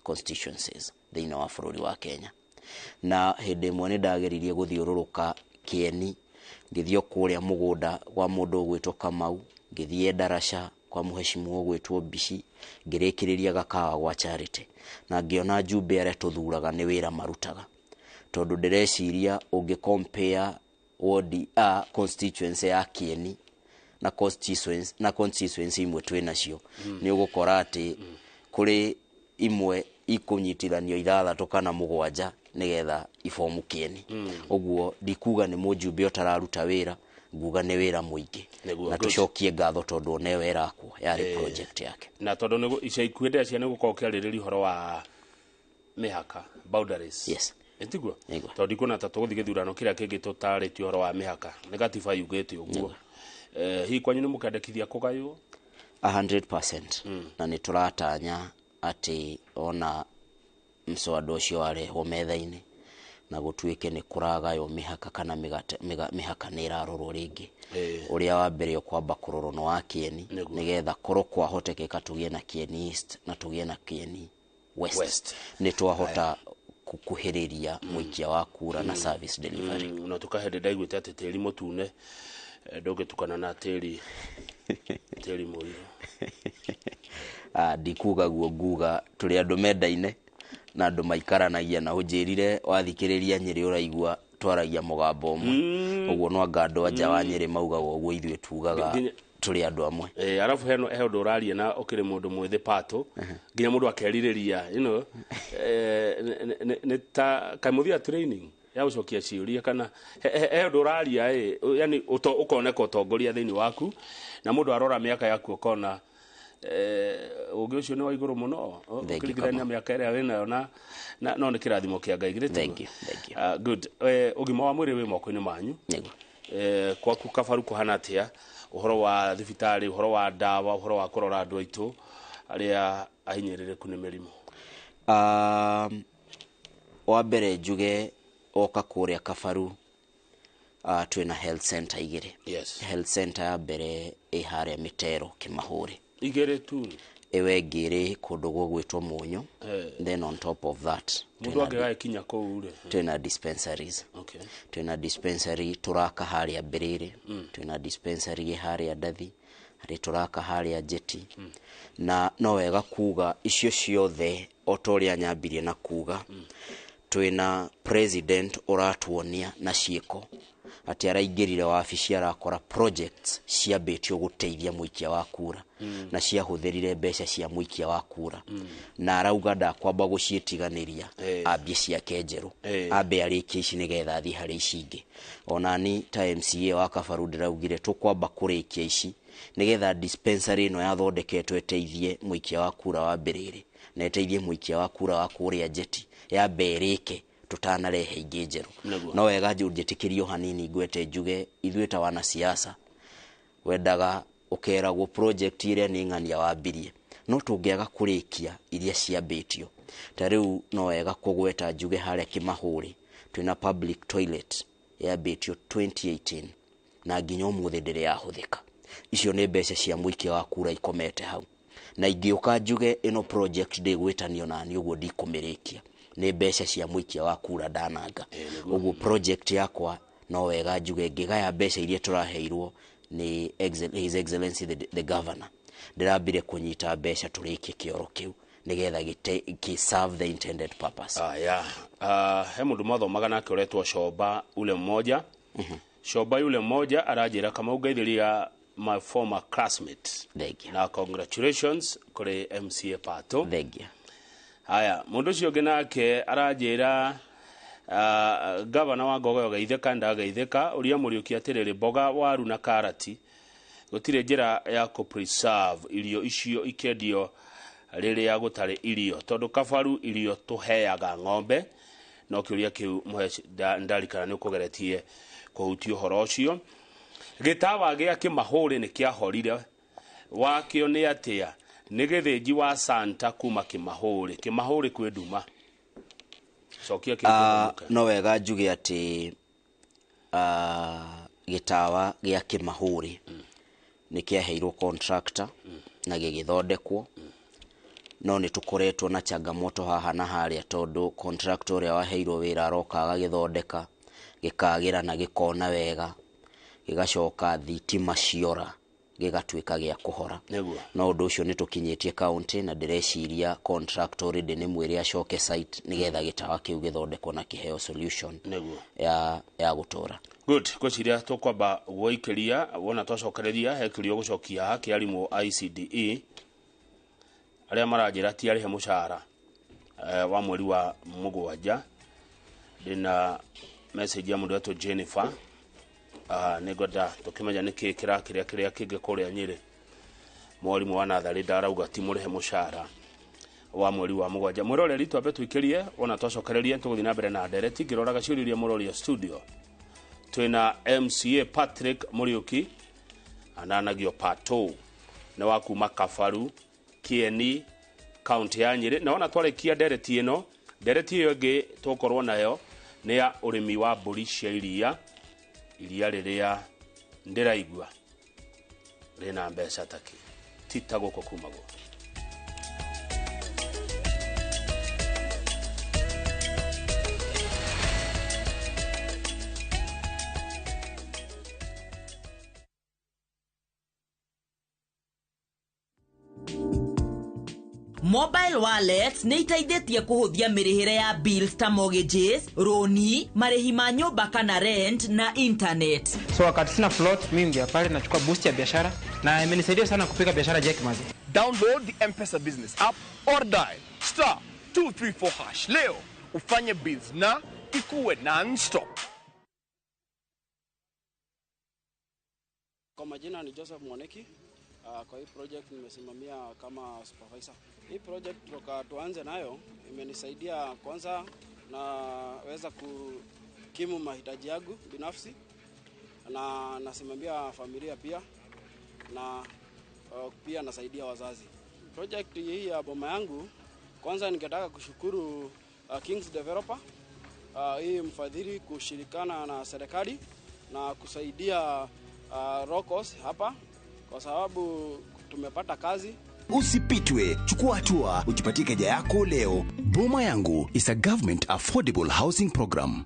S2: constituencies thĩinĩ wa bũrũri wa Kenya. Na hĩndĩ ĩmwe nĩ ndageririe gũthiũrũrũka Kieni, ngĩthiĩ kũrĩa mũgũnda kwa mũndũ ũgwĩtwo Kamau, ngĩthiĩ Ndaraca kwa mũheshimiwa ũgwĩtwo Mbici, ngĩrĩkĩrĩria Gakawa gwa Charity, na ngĩona njumbe arĩa tũthuraga nĩ wĩra marutaga, tondũ ndĩreciria ũngĩ compare ward constituency ya Kieni na constituency na constituency imwe twĩ nacio, nĩ ũgũkora atĩ kũrĩ imwe ikũnyitithanio 6 kana 7 nĩgetha ibomu Kieni. Ũguo ndikuga nĩ mũjumbe ũtararuta wĩra, nguga nĩ wĩra mũingĩ. Na tũcokie ngatho tondũ ona ĩyo ĩrakwo yarĩ project yake.
S1: Na tondũ nĩ ica ikuhĩ ndĩreciria nĩ gũkorwo ũkĩarĩrĩria ũhoro wa mĩhaka, boundaries.
S2: Yes.
S1: Ĩtiguo? Tondũ ndikuona ta tũgũthiĩ gĩthurano kĩrĩa kĩngĩ tũtarĩtie ũhoro wa mĩhaka, nĩ gatiba yugĩte ũguo. Hihi kwanyu nĩ mũkendekithia kũgaywo?
S2: 100%. Na nĩ tũratanya atĩ ona mswada ũcio warehwo metha-inĩ na gũtuĩke nĩ kũragaywo mĩhaka kana mĩhaka nĩ ĩrarorwo rĩngĩ. Ũrĩa wa mbere ũkwamba kũrorwo nĩ wa Kieni, nĩgetha korwo kwahotekeka tũgĩe na Kieni East na tũgĩe na Kieni West. Nĩ twahota kukuhĩrĩria mũikia wa kura na service delivery.
S1: Na tukahende ndaiguĩte atĩ tĩri mũtune ndũngĩtukana na tĩri mũirũ.
S2: Ndikuga guo, nguga tũrĩ andũ mendaine na andũ maikaranagia, na ũnjĩrire wathikĩrĩria Nyĩrĩ ũraigua twaragia mũgambo ũmwe. Ũguo no anga andũ a nja wa Nyĩrĩ maugaga ũguo, ithuĩ tugaga tũrĩ andũ amwe.
S1: Arabu he ũndũ ũraria na ũkĩrĩ mũndũ mwĩthĩ patũ, nginya mũndũ akerirĩria, you know, nĩ ta kaĩ mũthiaga training ya gũcokia ciũria kana he ũndũ ũraria, yani ũkoneka ũtongoria thĩinĩ waku, na mũndũ arora mĩaka yaku ũkona ũgĩ ũcio nĩ wa igũrũ mũno ũkĩringithania mĩaka ĩrĩa wĩnayo na no nĩ kĩrathimo kĩa Ngai.
S2: Thank you, thank you.
S1: Good. Ũgima wa mwĩrĩ wĩ moko-inĩ manyu. Kwaku Kabaru kũhana atĩa ũhoro wa thibitarĩ, ũhoro wa ndawa, ũhoro wa kũrora andũ aitũ arĩa ahinyĩrĩrĩku nĩ mĩrimũ?
S2: Wa mbere njuge oka kũrĩa Kabaru, twĩna health center igĩrĩ.
S1: Yes.
S2: Health center ya mbere ĩ harĩa Mĩtero Kĩmahũri.
S1: Igĩrĩ tu.
S2: Ĩwe ĩngĩ ĩrĩ kũndũ gũgwĩtwo Mũnyũ. Then on top of that
S1: mũndũ angĩgagĩkinya kũu rĩ,
S2: twĩna dispensaries.
S1: Okay.
S2: Twĩna dispensary tũraka harĩa Mbĩrĩrĩ, twĩna dispensary ĩ harĩa Ndathi, harĩ tũraka harĩa Njeti. Na no wega kuga icio ciothe o ta ũrĩa nyambirie na kuga, Twĩna president ũratuonia na ciĩko atĩ araingĩrire wabici arakora projects ciambĩtio gũteithia mũikia wa kura na ciahũthĩrire mbeca cia mũikia wa kura na arauga ndakwamba gũciĩtiganĩria ambie ciake njerũ, ambe arĩkie ici nĩgetha athiĩ harĩ ici ingĩ. Onani ta MCA wa Kabaru ndĩraugire tũkwamba kũrĩkia ici nĩgetha dispensary ĩno yathondeketwo ĩteithie mũikia wa kura wa Mbĩrĩrĩ na ĩteithie mũikia wa kura wa kũrĩa Njeti, yambe ĩrĩke tutanarehe ingĩ njerũ. No wega njĩtĩkĩrio hanini ngwete njuge ithuĩ ta wanasiasa wendaga ũkeragwo project ĩrĩa nĩ ng'ania wambirie, no tũngĩaga kũrĩkia iria ciambĩtio. Ta rĩu no wega kũgweta njuge harĩa Kĩmahũrĩ twĩna public toilet yambĩtio 2018 na nginya ũmũthĩ ndĩrĩ yahũthĩka. Icio nĩ mbeca cia mũikia wa kura ikomete hau, na ingĩũka njuge ĩno project ndĩgwĩtanio nani ũguo ndikũmĩrĩkia, nĩ mbeca cia mũikia wa kura ndananga. Ũguo project yakwa no wega njuge ngĩgaya mbeca iria tũraheirwo nĩ His Excellency the Governor, ndĩrambire kũnyita mbeca tũrĩkie kĩoro kĩu nĩgetha gĩ serve the intended purpose.
S1: Aya, he mũndũ mwathomaga nake ũretwo Coba ule mmoja. Coba yule mmoja aranjĩra Kamau ngeithĩria my former classmate.
S2: Thengia.
S1: Na congratulations kũrĩ MCA Pato.
S2: Thengia.
S1: Haya, mũndũ ũcio ũngĩ nake aranjĩra gavana wa Ngogoyo geithĩka ndageithĩka ũria Mũriũki atĩrĩrĩ, mboga waru na karati gũtirĩ njĩra ya kũ preserve irio icio ikendio rĩrĩa gũtarĩ irio, tondũ Kabaru irio tũheaga ng'ombe. No kĩũria kĩu mũhe ndarikana nĩ ũkũgeretie kũhutia ũhoro ũcio. Gĩtawa gĩa Kĩmahũrĩ nĩ kĩahorire, wakĩo nĩ atĩa? Nĩ gĩthĩnji wa Santa kuma Kĩmahũrĩ. Kĩmahũrĩ kwĩ nduma. Cokia kĩu.
S2: No wega njuge atĩ gĩtawa gĩa Kĩmahũrĩ nĩ kĩaheirwo contractor na gĩgĩthondekwo, no nĩ tũkoretwo na changamoto haha na harĩa tondũ contractor ũrĩa waheirwo wĩra aroka agagĩthondeka gĩkagĩra na gĩkona wega, gĩgacoka thitima ciora gĩgatuĩka gĩa kũhora. No ũndũ ũcio nĩ tũkinyĩtie county na ndĩreciria contractor already nĩ mwĩre acoke site nĩgetha gĩtawa kĩu gĩthondekwo na kĩheo solution ya gũtũra.
S1: Good, ngwĩciria tũkwamba gũikĩria wona twacokereria he kĩũria gũcokia haha kĩa arimũ a ICDE arĩa maranjĩra ti arĩhe mũcara wa mweri wa 7. Ndĩna message ya mũndũ wetwo Jennifer. Nĩngwenda tũkĩmenya nĩkĩ kĩrakĩrĩa kĩrĩa kĩngĩ kũrĩa Nyĩrĩ. Mwarimũ wa natharĩ ndarauga ti mũrĩhe mũcara wa mweri wa 7. Mwĩroreri twambe tũikĩrie wona twacokereria tũgũthiĩ na mbere na ndereti ngĩroraga ciũria iria mũroria studio. Twĩna MCA Patrick Mũriũki ananagio Pato nĩ wa kuma Kabaru Kĩeni kaunti ya Nyĩrĩ. Na wona twarĩkia ndereti ĩno, ndereti ĩyo ĩngĩ tũgũkorwo nayo nĩ ya ũrĩmi wa mbũri cia iria, iria rĩrĩa ndĩraigua rĩna mbeca takĩ ti ta gũkũ kumagwo.
S3: Mobile wallets nĩ iteithĩtie kũhũthia mĩrĩhĩre ya bills ta mortgages, roni, marĩhi ma nyũmba kana rent na internet.
S4: So wakati sina float, mimi ngia pale nachukua boost ya biashara na imenisaidia sana kupika biashara Jack Mazi.
S5: Download the M-Pesa business app or dial *234# leo ufanye bills na ikuwe non-stop.
S6: Kwa majina ni Joseph Mwaneki. Kwa hii project nimesimamia kama supervisor. Hii project toka tuanze nayo imenisaidia kwanza naweza kukimu mahitaji yangu binafsi na nasimamia familia pia na pia nasaidia wazazi. Project hii ya Boma Yangu, kwanza ningetaka kushukuru Kings Developer, hii mfadhili kushirikana na serikali na kusaidia Rokos hapa kwa sababu tumepata kazi.
S7: Usipitwe, chukua hatua, ujipatie keja yako leo. Boma Yangu is a government affordable housing program.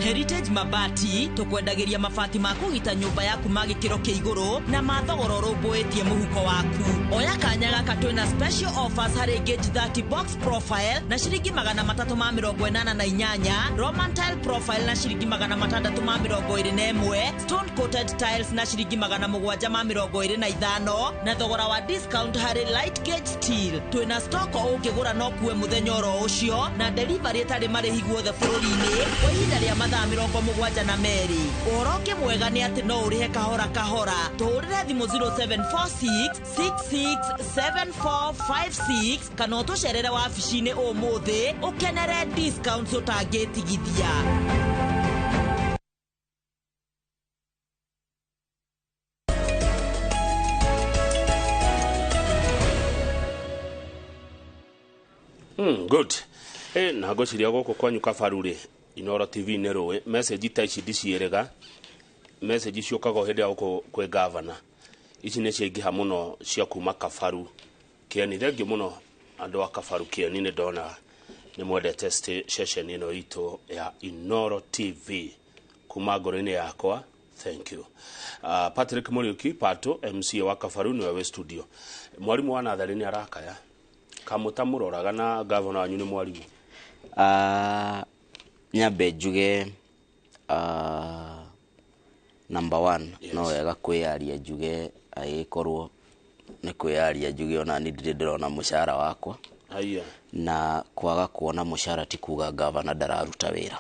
S3: Heritage Mabati tũkwendagĩria mabati ma kũgita nyũmba yaku ma gĩkĩro kĩa igũrũ na ma thogora ũrũmbũĩtie mũhuko waku. Oya kanya gaka twĩna special offers harĩ gauge 30 box profile na ciringi 388, Roman tile profile na ciringi 621, stone coated tiles na ciringi 725, na thogora wa discount harĩ light gauge steel. Twĩna stock ũngĩgũra no kuwe mũthenya oro ũcio na delivery ĩtarĩ marĩhi guothe bũrũri-inĩ kwa ihinda rĩa mathaa 72. Ũhoro ũngĩ mwega nĩ atĩ no ũrĩhe kahora kahora. Tũhũrĩre thimũ 0746 667456 kana ũtũcerere wabici-inĩ ũmũthĩ ũkenere discounts ũtangĩtigithia.
S1: Good. Na ngwĩciria gũkũ kwanyu Kabaru rĩ, Inooro TV nĩ rũĩ message ta ici ndiciĩrĩga, message ciũkaga o hĩndĩ ya gũkũ kwĩ gavana. Ici nĩ ciaingĩha mũno cia kuma Kabaru Kĩeni. Thengiũ mũno andũ a Kabaru Kĩeni, nĩ ndona nĩ mwendete station ĩno itũ ya Inooro TV kuma ngoro-inĩ yakwa. Thank you. Patrick Muriuki Pato, MCA wa Kabaru, nĩwe wĩ studio. Mwarimũ wa natharĩ nĩ arakaya kamũta mũroraga na gavana wanyu nĩ mwarimũ.
S2: Nyambe njuge number one.
S1: Yes.
S2: No wega kwĩyaria njuge, agĩkorwo nĩ kwĩyaria njuge ona niĩ ndirĩ ndĩrona mũcara wakwa.
S1: Haiya.
S2: Na kwaga kuona mũcara ti kuga gavana ndararuta wĩra.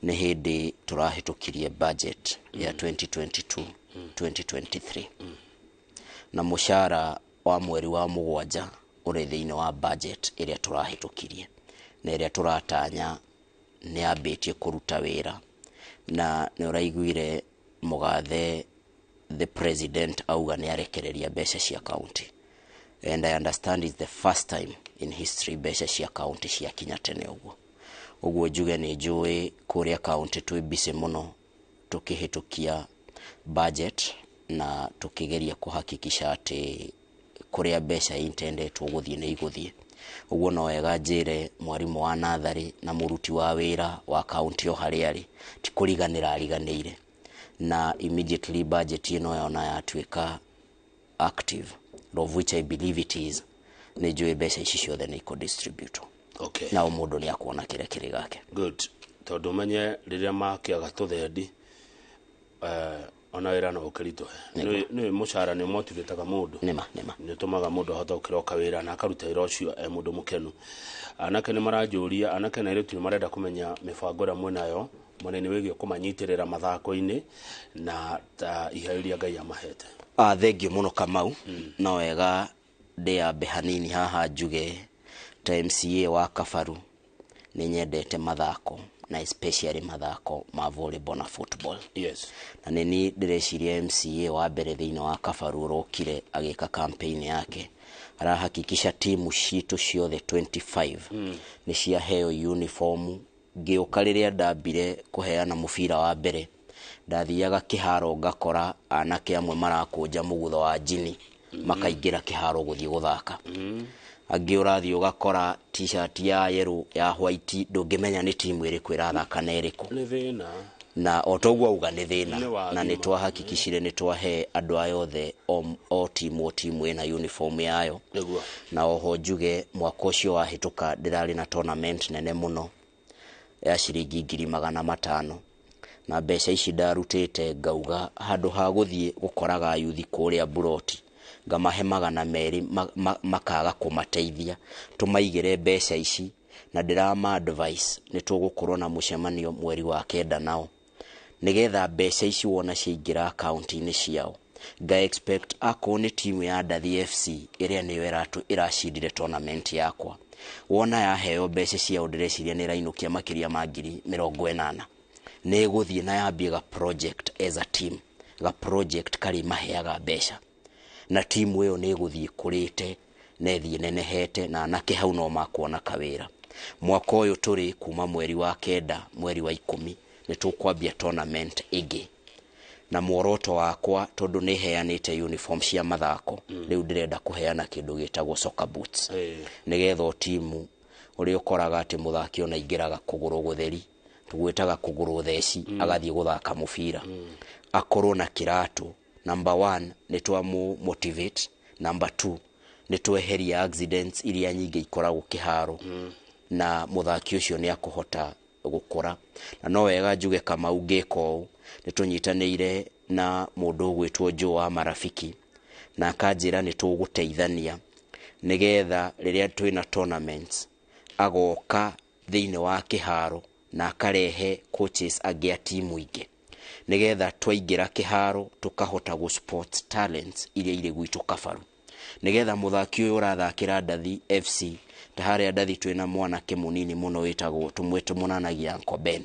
S2: Nĩ hĩndĩ tũrahĩtũkirie budget ya 2022 2023, na mũcara wa mweri wa 7 ũrĩ thĩinĩ wa budget ĩrĩa tũrahĩtũkirie na ĩrĩa tũratanya nĩ yambĩtie kũruta wĩra. Na nĩ ũraiguire mũgathe the president auga nĩ arekereria mbeca cia county, and I understand it's the first time in history mbeca cia county ciakinya tene ũguo. Ũguo njuge nĩ njũĩ kũrĩa county twĩ busy mũno tũkĩhĩtũkia budget na tũkĩgeria kũhakikisha atĩ kũrĩa mbeca intendetwo gũthiĩ nĩ igũthiĩ. Ũguo no wega njĩre mwarimũ wa natharĩ na mũruti wa wĩra wa county o harĩa arĩ ti kũriganĩra ariganĩire, na immediately budget ĩno yona yatuĩka active, of which I believe it is, nĩ njũĩ mbeca ici ciothe nĩ ikũ-distribute.
S1: Okay.
S2: Na o mũndũ nĩ akuona kĩrĩa kĩrĩ gake.
S1: Good. Tondũ menye rĩrĩa makĩaga tũthendi, ona wĩra no ũkĩritũhe. Nĩ mũcara nĩ motivataga mũndũ.
S2: Nĩma nĩma.
S1: Nĩ ũtũmaga mũndũ ahote gũkĩroka wĩra na akaruta wĩra ũcio e mũndũ mũkenu. Anake nĩ maranjũria, anake na airĩtu nĩ marenda kũmenya mĩbango ĩrĩa mwĩnayo mwena-inĩ wĩgiĩ kũmanyitĩrĩra mathako-inĩ na ta iheo iria Ngai amahete.
S2: Thengiũ mũno Kamau. No wega ndĩambe hanini haha njuge ta MCA wa Kabaru nĩ nyendete mathako, na especially mathako ma volleyball na football.
S1: Yes.
S2: Na nĩ niĩ ndĩreciria MCA wa mbere thĩinĩ wa Kabaru ũrokire agĩka campaign yake, arahakikisha timu citũ ciothe 25 nĩ ciaheo uniform. Ngĩũka rĩrĩa ndambire kũheana mũbira wa mbere, ndathiaga kĩharo ngakora anake amwe marakũnja mũgutho wa njini makaingĩra kĩharo gũthiĩ gũthaka. Angĩ ũrathiĩ ũgakora t-shirt ya yellow, ya white, ndũngĩmenya nĩ timu ĩrĩkũ ĩrathaka na ĩrĩkũ.
S1: Nĩ thĩna.
S2: Na o toguo auga nĩ thĩna.
S1: Nĩ wagima.
S2: Na nĩ twahakikishire nĩ twahe andũ aya othe o timu o timu ĩna uniform yayo.
S1: Nĩguo.
S2: Na oho njuge mwaka ũcio wahĩtũka ndĩrarĩ na tournament nene mũno ya ciringi 500,000, na mbeca ici ndarutĩte ngauga handũ ha gũthiĩ gũkoraga yuthi kũrĩa mburoti ngamahe 200 makaga kũmateithia, tũmaigĩre mbeca ici. Na ndĩrama advice nĩ tũgũkorwo na mũcemanio mweri wa 9 nao, nĩgetha mbeca ici wona ciaingĩra akaunti-inĩ ciao, nga expect akorwo nĩ timu ya Ndathi FC ĩrĩa nĩyo ĩracindire tournament yakwa, wona yaheo mbeca ciao ndĩreciria nĩ ĩrainũkia makĩria ma 80,000, nĩ ĩgũthiĩ na yambie ga project as a team, ga project karĩ maheaga mbeca, na timu ĩyo nĩ ĩgũthiĩ kũrĩte na ĩthiĩ nenehete, na anake hau no makuona kawĩra. Mwaka ũyũ tũrĩ kuma mweri wa 9 mweri wa 10 nĩ tũkwambia tournament ĩngĩ, na muoroto wakwa tondũ nĩ heanĩte uniform cia mathako, rĩu ndĩrenda kũheana kĩndũ gĩtagwo soccer boots, nĩgetha o timu ũrĩa ũkoraga atĩ mũthaki ona aingĩraga kũgũrũ gũtheri Tũgwĩtaga kũgũrwo theci agathiĩ gũthaka mũbira, akorwo na kĩratũ. Number one, nĩ twamũ motivate. Number two, nĩ tweheria accidents iria nyingĩ ikoragwo kĩharo, na mũthaki ũcio nĩ akũhota gũkũra. Na no wega njuge, Kamau, ngĩka ũũ nĩ tũnyitanĩire na mũndũ ũgwĩtwo Joe wa Marafiki, na akanjĩra nĩ tũgũteithania nĩgetha rĩrĩa twĩna tournaments agoka thĩinĩ wa kĩharo na akarehe coaches angĩ a timu ingĩ, nĩgetha twaingĩra kĩharo tũkahota gũ spot talents iria irĩ gwitũ Kabaru, nĩgetha mũthaki ũyũ ũrathakĩra Ndathi FC, ta harĩa Ndathi twĩna mwanake mũnini mũno wĩtagwo, tũmwe tũmonanagia Uncle Ben,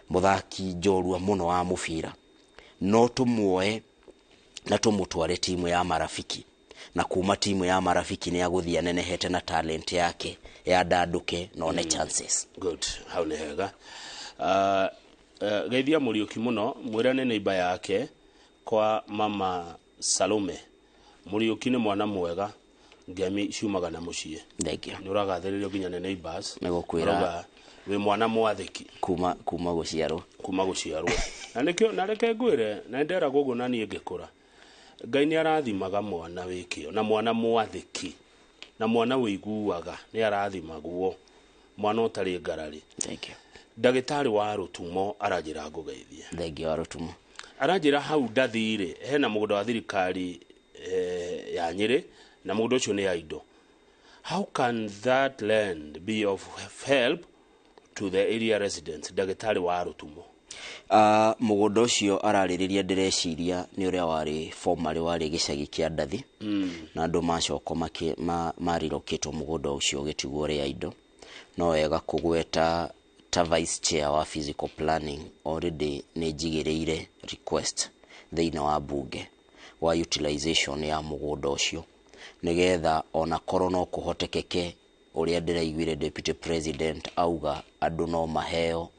S2: mũthaki njorua mũno wa mũbira, no tũmuoe na tũmũtware timu ya Marafiki, na kuma timu ya Marafiki nĩ agũthiĩ anenehete na talent yake yandandũke na one chances.
S1: Good, hau nĩ hega. Geithia Mũriũki mũno, mwĩre nĩ neighbor yake kwa mama Salome. Mũriũki nĩ mwana mwega, ngemi ciumaga na mũciĩ.
S2: Thank you.
S1: Nĩ ũragathĩrĩrio nginya nĩ neighbors.
S2: Nĩ gũkwĩra.
S1: Marauga wĩ mwana mwathĩki.
S2: Kuma gũciarwo.
S1: Kuma gũciarwo. Na nĩkĩo na reke ngwĩre, na nĩnderagwo ũguo na niĩ ngĩkũra, Ngai nĩ arathimaga mwana wĩ kĩo na mwana mwathĩki na mwana wĩiguaga, nĩ arathimagwo mwana ũtarĩ ngarari.
S2: Thank you.
S1: Ndagĩtarĩ wa Rũtumo aranjĩra ngũgeithie.
S2: Thank you, wa Rũtumo.
S1: Aranjĩra hau Ndathi-rĩ, hena mũgũnda wa thirikari ya Nyĩrĩ, na mũgũnda ũcio nĩ ya indo. How can that land be of help to the area residents? Ndagĩtarĩ wa Rũtumo.
S2: Mũgũnda ũcio ararĩrĩria, ndĩreciria nĩ ũrĩa warĩ formerly warĩ gĩcagi kĩa Ndathi, na andũ macoka marirokĩtwo, mũgũnda ũcio ũgĩtigwo ũrĩ indo. No wega kũgweta ta vice chair wa physical planning, already nĩ njigĩrĩire request thĩinĩ wa bunge wa utilization ya mũgũnda ũcio, nĩgetha ona korwo no kũhotekeke ũrĩa ndĩraiguire deputy president auga andũ no maheo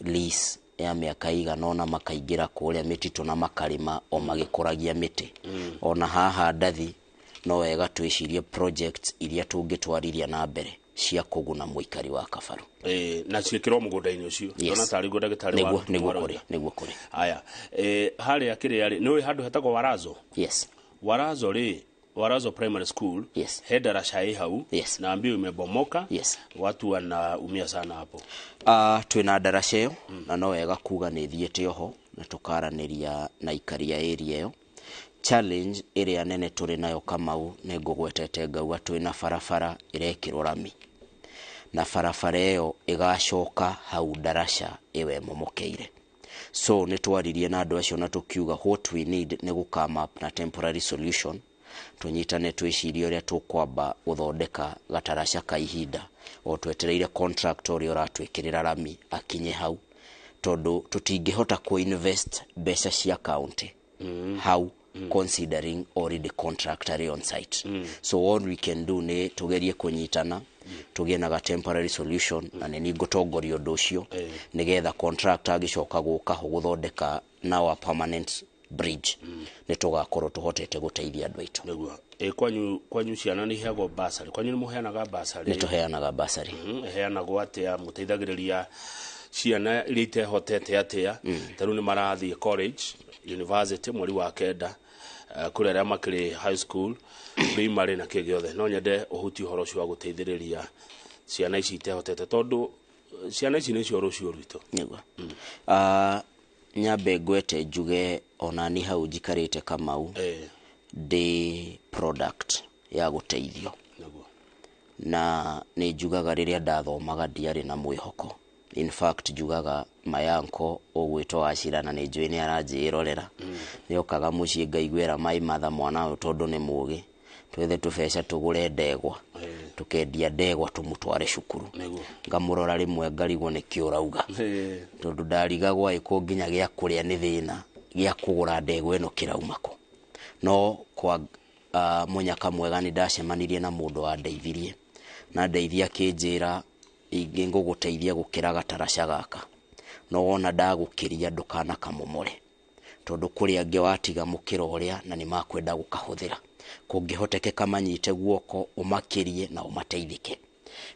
S2: lease ya mĩaka igana ũna, makaingĩra kũrĩa mĩtitũ na makarĩma o magĩkũragia mĩtĩ. Ona haha Ndathi no wega twĩcirie projects iria tũngĩtwarithia na mbere cia kũguna mũikari wa Kabaru.
S1: Na ciĩkĩrwo mũgũnda-inĩ ũcio.
S2: Yes.
S1: Ndona tarĩ guo ndagĩtarĩ wa
S2: Nĩguo.
S1: Rũtumo
S2: Nĩguo.
S1: arauga.
S2: Kũrĩ nĩguo kũrĩ.
S1: Aya, harĩa kĩrĩa rĩ, nĩ ũĩ handũ hetagwo Warazo?
S2: Yes.
S1: Warazo rĩ, Warazo Primary School.
S2: Yes.
S1: He darasha ĩ hau.
S2: Yes.
S1: Na mbio imebomoka.
S2: Yes.
S1: Watu wanaumia sana hapo.
S2: Twĩna ndaraca ĩyo, na no wega kuga nĩ thiĩte oho na tũkaranĩria na aikari a area ĩyo. Challenge ĩrĩa nene tũrĩ nayo, Kamau, nĩ ngũgwetete ngauga twĩna barabara ĩrekĩrwo rami, na barabara ĩyo ĩgacoka hau ndaraca ĩyo ĩmomokeire. So nĩ twaririe na andũ acio na tũkiuga what we need nĩ gũ come up na temporary solution, tũnyitane twĩcirie ũrĩa tũkwamba gũthondeka gataraca ka ihinda o twetereire contractor ũrĩa ũratwĩkĩrĩra rami akinye hau, tondũ tũtingĩhota kũ-invest mbeca cia county hau, considering already contractor arĩ on site. So what we can do nĩ tũgerie kũnyitana tũgĩe na ga temporary solution, na nĩ niĩ ngũtongoria ũndũ ũcio, nĩgetha contractor agĩcoka gũka ho gũthondeka now a permanent bridge, nĩ tũgakorwo tũhotete gũteithia andũ aitũ.
S1: Nĩguo. Kwanyu ciana nĩ iheagwo basarĩ? Kwanyu nĩ mũheanaga basarĩ?
S2: Nĩ tũheanaga basarĩ.
S1: Ĩheanagwo atĩa? Mũteithagĩrĩria ciana iria itehotete atĩa? Ta rĩu nĩ marathiĩ college, university mweri wa kenda, kũrĩ arĩa makĩrĩ high school, primary na kĩ gĩothe. No nyende ũhutie ũhoro ũcio wa gũteithĩrĩria ciana ici itehotete, tondũ ciana ici nĩcio rũciũ rwitũ.
S2: Nĩguo. Nyambe ngwete njuge onani hau njikarĩte, Kamau, ndĩ product ya gũteithio. Na nĩ njugaga rĩrĩa ndathomaga ndiarĩ na mwĩhoko. In fact, njugaga mayanko ũgwĩtwo Wacira, na nĩ njũĩ nĩ aranjĩrorera, nĩ okaga mũciĩ ngaiguĩra mai matha mwana ũyũ, tondũ nĩ mũgĩ, twethe tũbeca tũgũre ndegwa, tũkendia ndegwa tũmũtware cukuru. Ngamũrora rĩmwe ngarigwo nĩkĩ ũrauga, tondũ ndarigagwo ĩkũ nginya gĩa kũrĩa nĩ thĩna, gĩa kũgũra ndegwa ĩno kĩrauma kũ. No kwa mũnyaka mwega nĩ ndacemanirie na mũndũ wandeithirie, na ndeithia akĩnjĩra, ingĩ ngũgũteithia gũkĩra gataraca gaka, no wona ndagũkĩria ndũkanakamomore, tondũ kũrĩ angĩ watiga mũkĩra ũrĩa na nĩ makwenda gũkahũthĩra, kũngĩhotekeka manyite guoko ũmakĩrie na ũmateithĩke.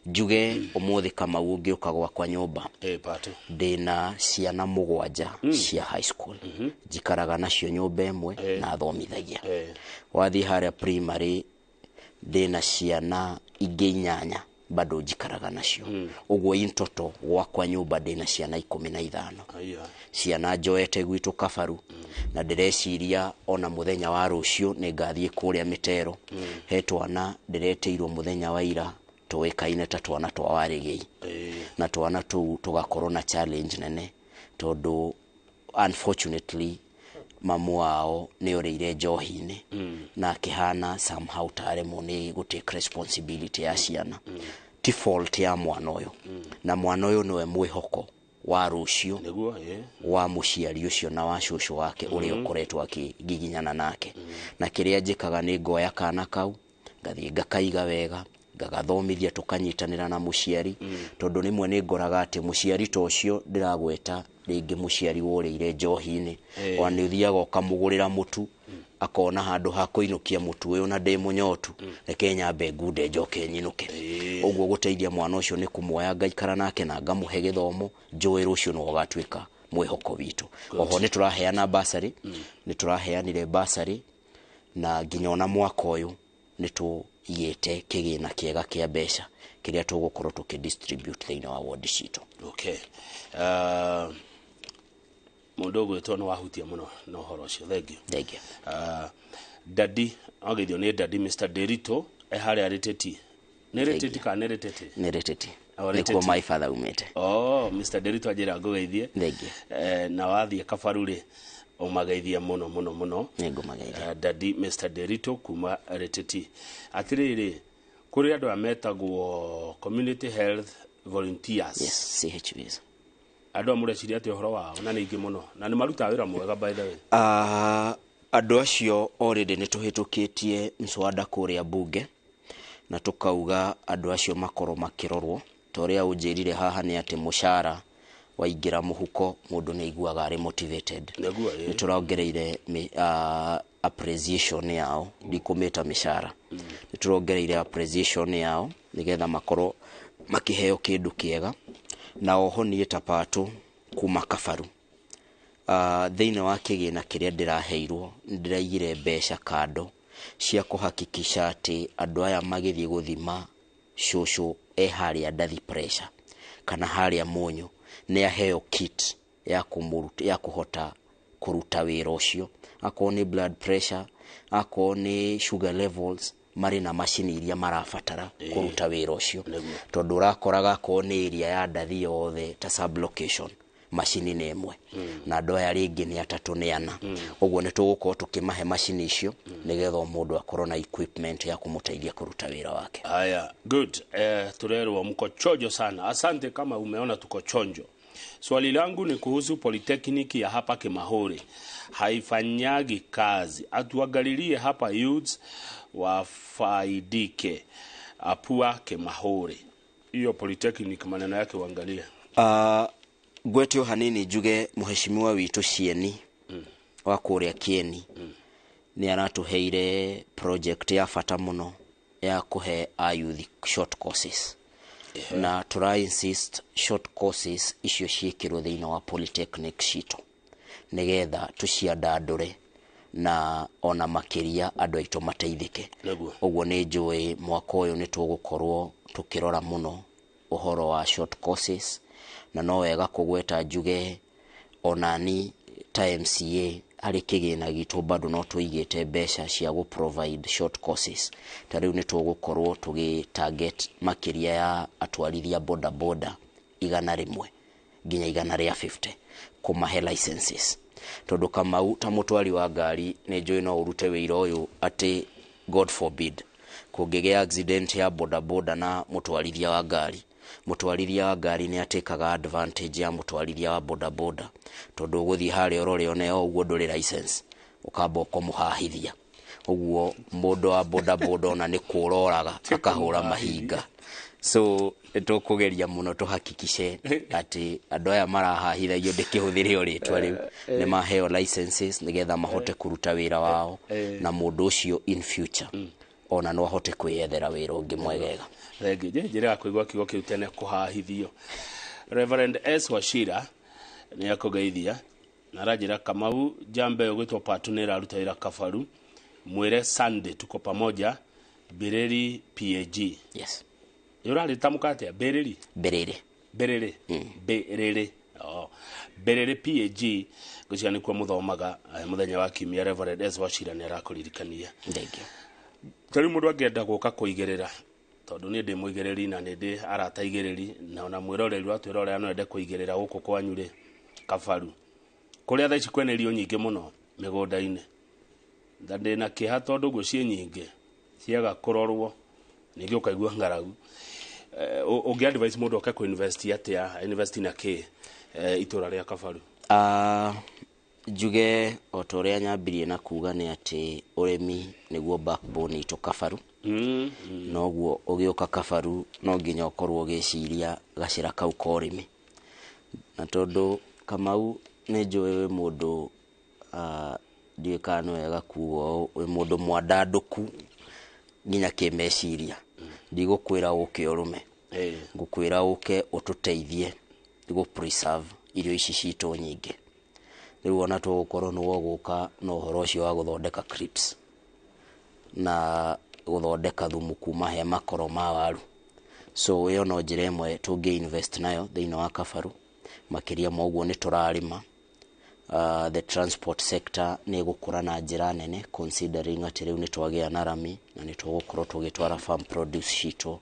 S2: Njuge ũmũthĩ Kamau ũngĩũka gwakwa nyũmba,
S1: Pato.
S2: Ndĩna ciana 7 cia high school, njikaraga nacio nyũmba ĩmwe na thomithagia. Wathiĩ harĩa primary, ndĩna ciana ingĩ 8 bado njikaraga nacio. Ũguo in total gwakwa nyũmba ndĩna ciana 15.
S1: Aya.
S2: Ciana njoete gwitũ Kabaru, na ndĩreciria ona mũthenya wa rũciũ nĩ ngathiĩ kũrĩa mĩtero. He twana ndĩretĩirwo mũthenya wa ira tũĩkaine ta twana twa Warĩgĩi, na twana tũu tũgakorwo na challenge nene tondũ unfortunately mamu wao nĩ orĩire njohi-inĩ na akĩhana somehow taremwo nĩ gũ take responsibility ya ciana. Ti fault ya mwana ũyũ, na mwana ũyũ nĩwe mwĩhoko wa rũciũ
S1: Nĩguo,
S2: wa mũciari ũcio na wa cũcũ wake ũrĩa ũkoretwo akĩgiginyana nake. Na kĩrĩa njĩkaga nĩ ngoya kana kau, ngathiĩ ngakaiga wega, ngagathomithia, tũkanyitanĩra na mũciari, tondũ rĩmwe nĩ ngoraga atĩ mũciari ta ũcio ndĩragweta rĩngĩ, mũciari worĩire njohi-inĩ, ona nĩ ũthiaga ũkamũgũrĩra mũtu, akona handũ ha kũinũkia mũtu ũyũ na ndĩ mũnyotu, reke nyambe ngunde njoke nyinũke. Ũguo gũteithia mwana ũcio nĩ kũmuoya ngaikara nake na ngamũhe gĩthomo, njũĩ rũciũ nĩwe ũgatuĩka mwĩhoko witũ. Oho nĩ tũraheana bursary, nĩ tũraheanire bursary, na nginya ona mwaka ũyũ nĩ tũigĩte kĩgĩna kĩega kĩa mbeca kĩrĩa tũgũkorwo tũkĩ distribute thĩinĩ wa ward citũ.
S1: Okay. Mũndũ ũgwĩtwo nĩ wahutia mũno na ũhoro ũcio, thank you.
S2: Thank you.
S1: Dadi ageithio nĩ dadi Mr. Derito e harĩa Rĩtĩti. Nĩ Rĩtĩti kana nĩ Rĩtĩti?
S2: Nĩ Rĩtĩti.
S1: Oh,
S2: nĩkuo
S1: Rĩtĩti.
S2: My father umĩte.
S1: Oh, Mr. Derito anjĩra ngũgeithie.
S2: Thank you.
S1: Na wathiĩ Kabaru rĩ, ũmageithie mũno mũno mũno.
S2: Nĩ ngũmageithia.
S1: Dadi Mr. Derito kuma Rĩtĩti. Atĩrĩrĩ, kũrĩ andũ aya metagwo community health volunteers.
S2: Yes, CHVs.
S1: Andũ aya mũreciria atĩ ũhoro wao, na nĩ aingĩ mũno na nĩ marutaga wĩra mwega, by the way?
S2: Andũ acio already nĩ tũhĩtũkĩtie mswada kũrĩa bunge na tũkauga andũ acio makorwo makĩrorwo. Ta ũrĩa ũnjĩrire haha nĩ atĩ mũcara waingĩra mũhuko mũndũ nĩ aiguaga arĩ motivated.
S1: Nĩguo,
S2: Nĩ tũrongereire appreciation yao, ndikũmĩta mĩcara, nĩ tũrongereire appreciation yao nĩgetha makorwo makĩheo kĩndũ kĩega. Na oho niĩ ta Patũ kuma Kabaru, thĩinĩ wa kĩgĩna kĩrĩa ndĩraheirwo nĩ ndĩraigire mbeca kando cia kũhakikisha atĩ andũ aya magĩthiĩ gũthima cũcũ e harĩa Ndathi pressure kana harĩa Mũnyũ, nĩ aheo kit ya kũmũruta, ya kũhota kũruta wĩra ũcio, akorwo nĩ blood pressure, akorwo nĩ sugar levels, marĩ na macini iria marabatara kũruta wĩra ũcio, tondũ ũrakoraga akorwo nĩ area ya Ndathi yothe ta sub location, macini nĩ ĩmwe, na andũ aya rĩngĩ nĩ atatũ, nĩ ana. Ũguo nĩ tũgũkorwo tũkĩmahe macini icio nĩgetha o mũndũ akorwo na equipment ya kũmũteithia kũruta wĩra wake.
S1: Haya, good. Turerwo mko chonjo sana. Asante kama umeona tuko chonjo. Swali langu ni kuhusu polytechnic ya hapa Kimahuri. Haifanyagi kazi. Atuangalilie hapa youths wafaidike. Apua Kimahuri. Hiyo polytechnic maneno yake uangalie.
S2: Ngwete o hanini njuge mũheshimiwa witũ Cieni wa kũrĩa Kieni nĩ aratũheire project ya bata mũno ya kũhe a youth short courses, na tũra insist short courses icio ciĩkĩrwo thĩinĩ wa polytechnic citũ nĩgetha tũciandandũre na ona makĩria andũ aitũ mateithĩke. Ũguo nĩ njũĩ mwaka ũyũ nĩ tũgũkorwo tũkĩrora mũno ũhoro wa short courses, na no wega kũgweta njuge onani ta MCA harĩ kĩgĩna gitũ bado no tũigĩte mbeca cia gũ provide short courses. Ta rĩu nĩ tũgũkorwo tũgĩ target makĩria ya atwarithia boda boda 100 nginya 150 kũmahe licenses, tondũ Kamau ta mũtwari wa ngari nĩ njũĩ no ũrute wĩira ũyũ atĩ God forbid kũngĩgĩa accident ya boda boda na mũtwarithia wa ngari, mũtwarithia wa ngari nĩ atĩkaga advantage ya mũtwarithia wa boda boda, tondũ ũgũthiĩ harĩa ũrore one o ũguo ndũrĩ license, ũkamba ũkũmũhahithia. Ũguo mũndũ wa boda boda ona nĩ kũroraga akahũra mahinga. So tũkũgeria mũno tũhakikishe atĩ andũ aya marahahithagio, ndĩkĩhũthĩre o rĩtwa rĩu, nĩ maheo licenses nĩgetha mahote kũruta wĩra wao, na mũndũ ũcio in future Ona no ahote kwĩyethera wĩra ũngĩ mwegega.
S1: Thengi njĩra ya kũigua kiugo kĩu tene, kũhahithio. Reverend S Wachira nĩ akũgeithia na aranjĩra, "Kamau, njamba ĩyo gwĩtwo Patu nĩ ĩraruta wĩra Kabaru. Mwĩre Sunday tuko pamoja Mbĩrĩri PAG."
S2: Yes.
S1: Ĩ ũrarĩtamũka atĩa, Mbĩrĩri?
S2: Mbĩrĩrĩ.
S1: Mbĩrĩrĩ, Mbĩrĩrĩ, oh. Mbĩrĩrĩ PAG, ngwĩciria nĩkuo mũthomaga mũthenya wa kiumia. Reverend S Wachira nĩ arakũririkania.
S2: Thank you.
S1: Ta rĩu mũndũ angĩenda gũka kũigĩrĩra, tondũ niĩ ndĩ mũigĩrĩri na nĩ ndĩ arata aigĩrĩri, na ona mwĩroreri wa twĩrorera no ende kũigĩrĩra gũkũ kwanyu rĩ, Kabaru, kũrĩa thaa ici kwĩna irio nyingĩ mũno mĩgũnda-inĩ, na ndĩna kĩeha tondũ ũguo ciĩ nyingĩ ciaga kũrorwo, ningĩ ũkaigua ng'aragu. Ũngĩ advise mũndũ oke kũ-invest atĩa, invest na kĩ itũra rĩa Kabaru?
S2: Njuge o ta ũrĩa nyambirie na kuga nĩ atĩ ũrĩmi nĩguo backbone itũ Kabaru. Noguo ũgĩũka Kabaru no nginya ũkorwo ũgĩciria gacĩra kau ka ũrĩmi, na tondũ Kamau nĩ njũĩ wĩ mũndũ, ndiũĩ kana nĩ wega kuga ũũ, wĩ mũndũ mwandandũku nginya kĩmeciria. Ndigũkwĩra ũke ũrũme, ngũkwĩra ũke ũtũteithie gũ preserve irio ici citũ nyingĩ. Rĩu ona tũgũkorwo nĩ wogũka na ũhoro ũcio wa gũthondeka crisps na gũthondeka thumu kuma he makoro ma waru. So ĩyo no njĩra ĩmwe tũngĩ invest nayo thĩinĩ wa Kabaru. Makĩria ma ũguo, nĩ tũrarĩma. The transport sector nĩ ĩgũkũra na njĩra nene, considering atĩ rĩu nĩ twagĩa na rami na nĩ tũgũkorwo tũgĩtwara farm produce citũ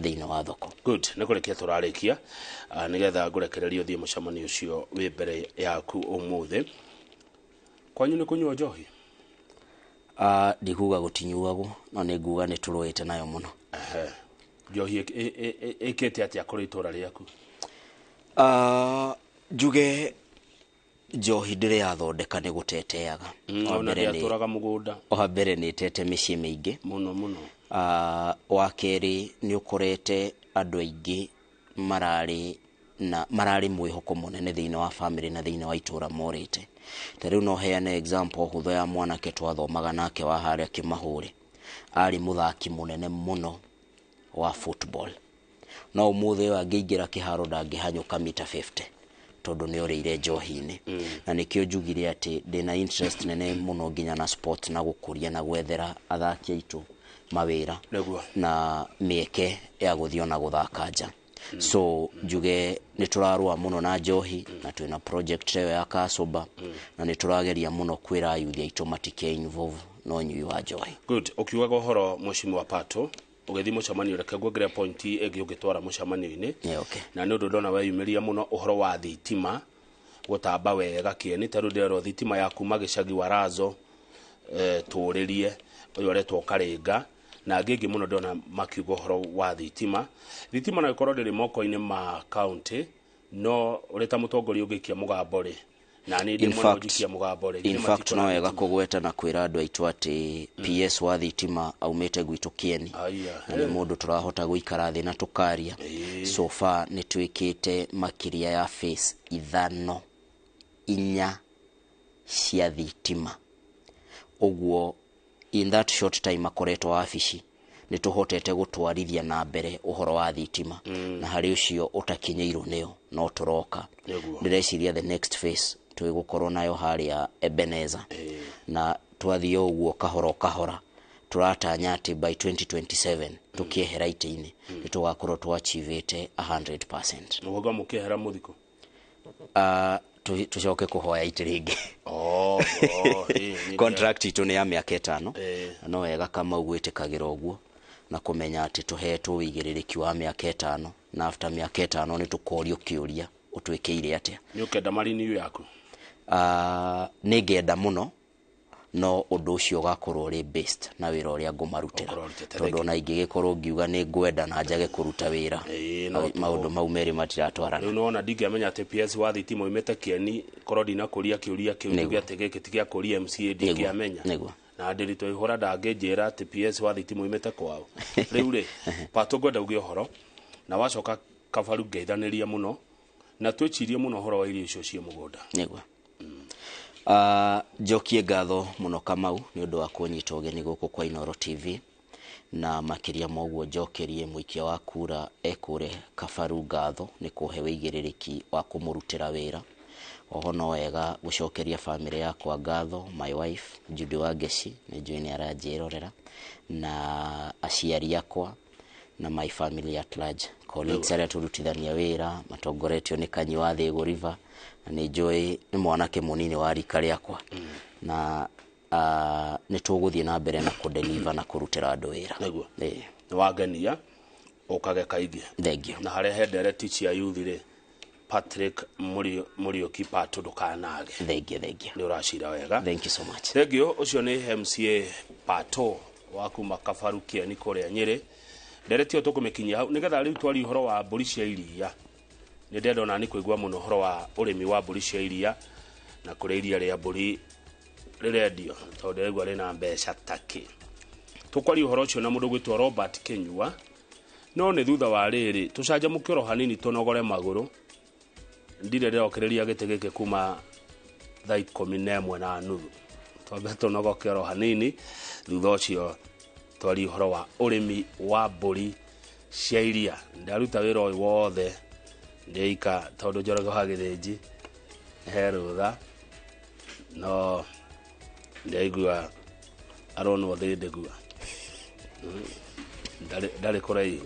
S2: thĩinĩ wa thoko.
S1: Good, nĩ kũrĩkia tũrarĩkia, nĩgetha ngũrekererie ũthiĩ mũcemanio ũcio wĩ mbere yaku ũmũthĩ. Kwanyu nĩ kũnyua njohi?
S2: Ndikuga gũtinyuagwo, no nĩ nguga nĩ tũrũĩte nayo mũno.
S1: Ehe. Njohi ĩkĩte atĩa kũrĩ itũra rĩaku?
S2: Njuge njohi ndĩrĩ yathondeka, nĩ gũteteaga. Wa
S1: Ona
S2: mbere nĩ-
S1: ndĩatũraga mũgũnda.
S2: Wa mbere nĩ ĩtete mĩciĩ mĩingĩ
S1: mũno mũno.
S2: Wa kerĩ, nĩ ũkorete andũ aingĩ mararĩ na mararĩ mwĩhoko mũnene thĩinĩ wa family na thĩinĩ wa itũra morĩte. Ta rĩu no heane example hũthũ ya mwanake twathomaga nake wa harĩa Kĩmahũrĩ, arĩ mũthaki mũnene mũno wa football, no ũmũthĩ ũyũ angĩingĩra kĩharo ndangĩhanyũka mita 50 tondũ nĩ orĩire njohi-inĩ. Na nĩkĩo njugire atĩ ndĩna interest nene mũno nginya na sport na gũkũria na gwethera athaki aitũ mawĩra na mĩeke ya gũthiĩ ona gũthaka nja. So njuge nĩ tũrarũa mũno na njohi, na twĩna project ĩyo ya Kacoba, na nĩ tũrageria mũno kwĩra ayuthi aitũ matike involve na ũnyui wa njohi.
S1: Good. Ũkiugaga ũhoro mheshimiwa Pato ũgĩthiĩ mũcemanio, reke nguongerere point ĩngĩ ũngĩtwara mũcemanio-inĩ.
S2: Yeah, okay.
S1: Na nĩ ũndũ ndona weyumĩria mũno, ũhoro wa thitima gũtamba wega kĩeni. Ta rĩu ndĩrerwo thitima ya kuma gĩcagi wa Razo, tũrĩrie ũyũ aretwo Karinga na angĩ aingĩ mũno, ndĩrona makiuga ũhoro wa thitima. Thitima no ĩkorwo ndĩrĩ moko-inĩ ma county, no ũrĩ ta mũtongoria ũngĩikia mũgambo rĩ, na niĩ ndĩ
S2: In
S1: mwena
S2: fact-
S1: ũnjikia mũgambo rĩ,
S2: In
S1: githĩ
S2: fact,
S1: matikũra
S2: no wega
S1: thitima?
S2: kũgweta na kwĩra andũ aitũ atĩ PS wa thitima aumĩte gwitũ Kĩeni.
S1: Aya,
S2: na nĩ mũndũ tũrahota gũikara thĩ na tũkaria. So far nĩ twĩkĩte makĩria ya phase 5, 4 cia thitima. Ũguo in that short time akoretwo wabici, nĩ tũhotete gũtwarithia na mbere ũhoro wa thitima, na harĩ ũcio ũtakinyĩirwo nĩyo no tũroka. Ndĩreciria the next phase twĩgũkorwo nayo harĩa Ebenezer, na twathiĩ o ũguo kahora o kahora, tũratanya atĩ by 2027 tũkĩehera itĩ-inĩ nĩ tũgakorwo twachievĩte 100%.
S1: Mũgauga mũkĩehera mũthikũ?
S2: Tũcoke kũhoya itĩ rĩngĩ.
S1: Oh, ĩ,
S2: Contract itũ nĩ ya mĩaka 5. Na no wega Kamau gwĩtĩkagĩra ũguo na kũmenya atĩ tũhetwo wĩigĩrĩrĩki wa mĩaka 5, na after mĩaka 5 nĩ tũkorio kĩũria, ũtwĩkĩire atĩa?
S1: Nĩ ũkenda marini yaku?
S2: Nĩ ngenda mũno, no ũndũ ũcio ũgakorwo ũrĩ based na wĩra ũrĩa ngũmarutĩra.
S1: Ũkorwo ũrutĩte.
S2: Tondũ ona ingĩgĩkorwo ngiuga nĩ ngwenda na njage kũruta wĩra,
S1: no
S2: maũndũ mau merĩ matiratwarana.
S1: Rĩu nĩwona ndingĩamenya atĩ PS wa thitima oimĩte Kĩeni korwo ndinakũria kĩũria kĩu. Njuge atĩ gĩkĩ ti gĩa kũria MCA, ndingĩamenya. Na ndĩritũ ihũra ndangĩnjĩra atĩ PS wa thitima oimĩte kwao. Rĩu rĩ, Patũ, ngwenda uge ũhoro na wacoka Kabaru ngeithanĩria mũno na twĩcirie mũno ũhoro wa irio icio ciĩ mũgũnda.
S2: Nĩguo. Njokie ngatho mũno Kamau nĩ ũndũ wa kũnyita ũgeni gũkũ kwa Inooro TV, na makĩria ma ũguo njokerie mũikia wa kura ekũre Kabaru ngatho nĩ kũhe wĩigĩrĩrĩki wa kũmũrutĩra wĩra. Oho no wega gũcokeria bamĩrĩ yakwa ngatho, my wife Judy Wangeci nĩ njũĩ nĩ aranjĩrorera, na aciari akwa na my family at large, colleagues arĩa tũrutithania wĩra matongoretio nĩ Kanyi wa Thĩgũ River, na nĩ njũĩ nĩ mwanake mũnini wa rika rĩakwa, na nĩ tũgũthiĩ na mbere na kũdeliver na kũrutĩra andũ wĩra.
S1: Nĩguo.
S2: Ĩĩ.
S1: Nĩ wangenia ũkage kaingĩ.
S2: Thank you.
S1: Na harĩa hendereti cia youth rĩ, Patrick Muriuki Pato, ndũkanage.
S2: Thank you, thank you.
S1: Nĩ ũracira wega.
S2: Thank you so much.
S1: Thank you. Ũcio nĩ MCA Pato wa kuma Kabaru Kĩeni kũrĩa Nyĩrĩ. Ndereti ĩyo tũkũmĩkinyia hau nĩgetha rĩu twarie ũhoro wa mbũri cia iria. Nĩ ndenda ona nĩ kũigua mũno ũhoro wa ũrĩmi wa mbũri cia iria na kũrĩa iria rĩa mbũri rĩrendio, tondũ ndĩraigua rĩna mbeca takĩ. Tũkwaria ũhoro ũcio na mũndũ gwĩtwo Robert Kĩnyua, no nĩ thutha wa rĩrĩ tũcanjamũke oro hanini, tũnogore magũrũ. Ndirĩ ndĩrokĩrĩria gĩtĩ gĩkĩ kuma thaa 11:30. Twambe tũnogoke oro hanini, thutha ũcio twarie ũhoro wa ũrĩmi wa mbũri cia iria. Ndaruta wĩra ũyũ wothe ndĩika tondũ Njoroge wa Gĩthĩnji he rũtha, no ndĩraigua aronwo thĩ ndĩgua ndarĩ kũraihu.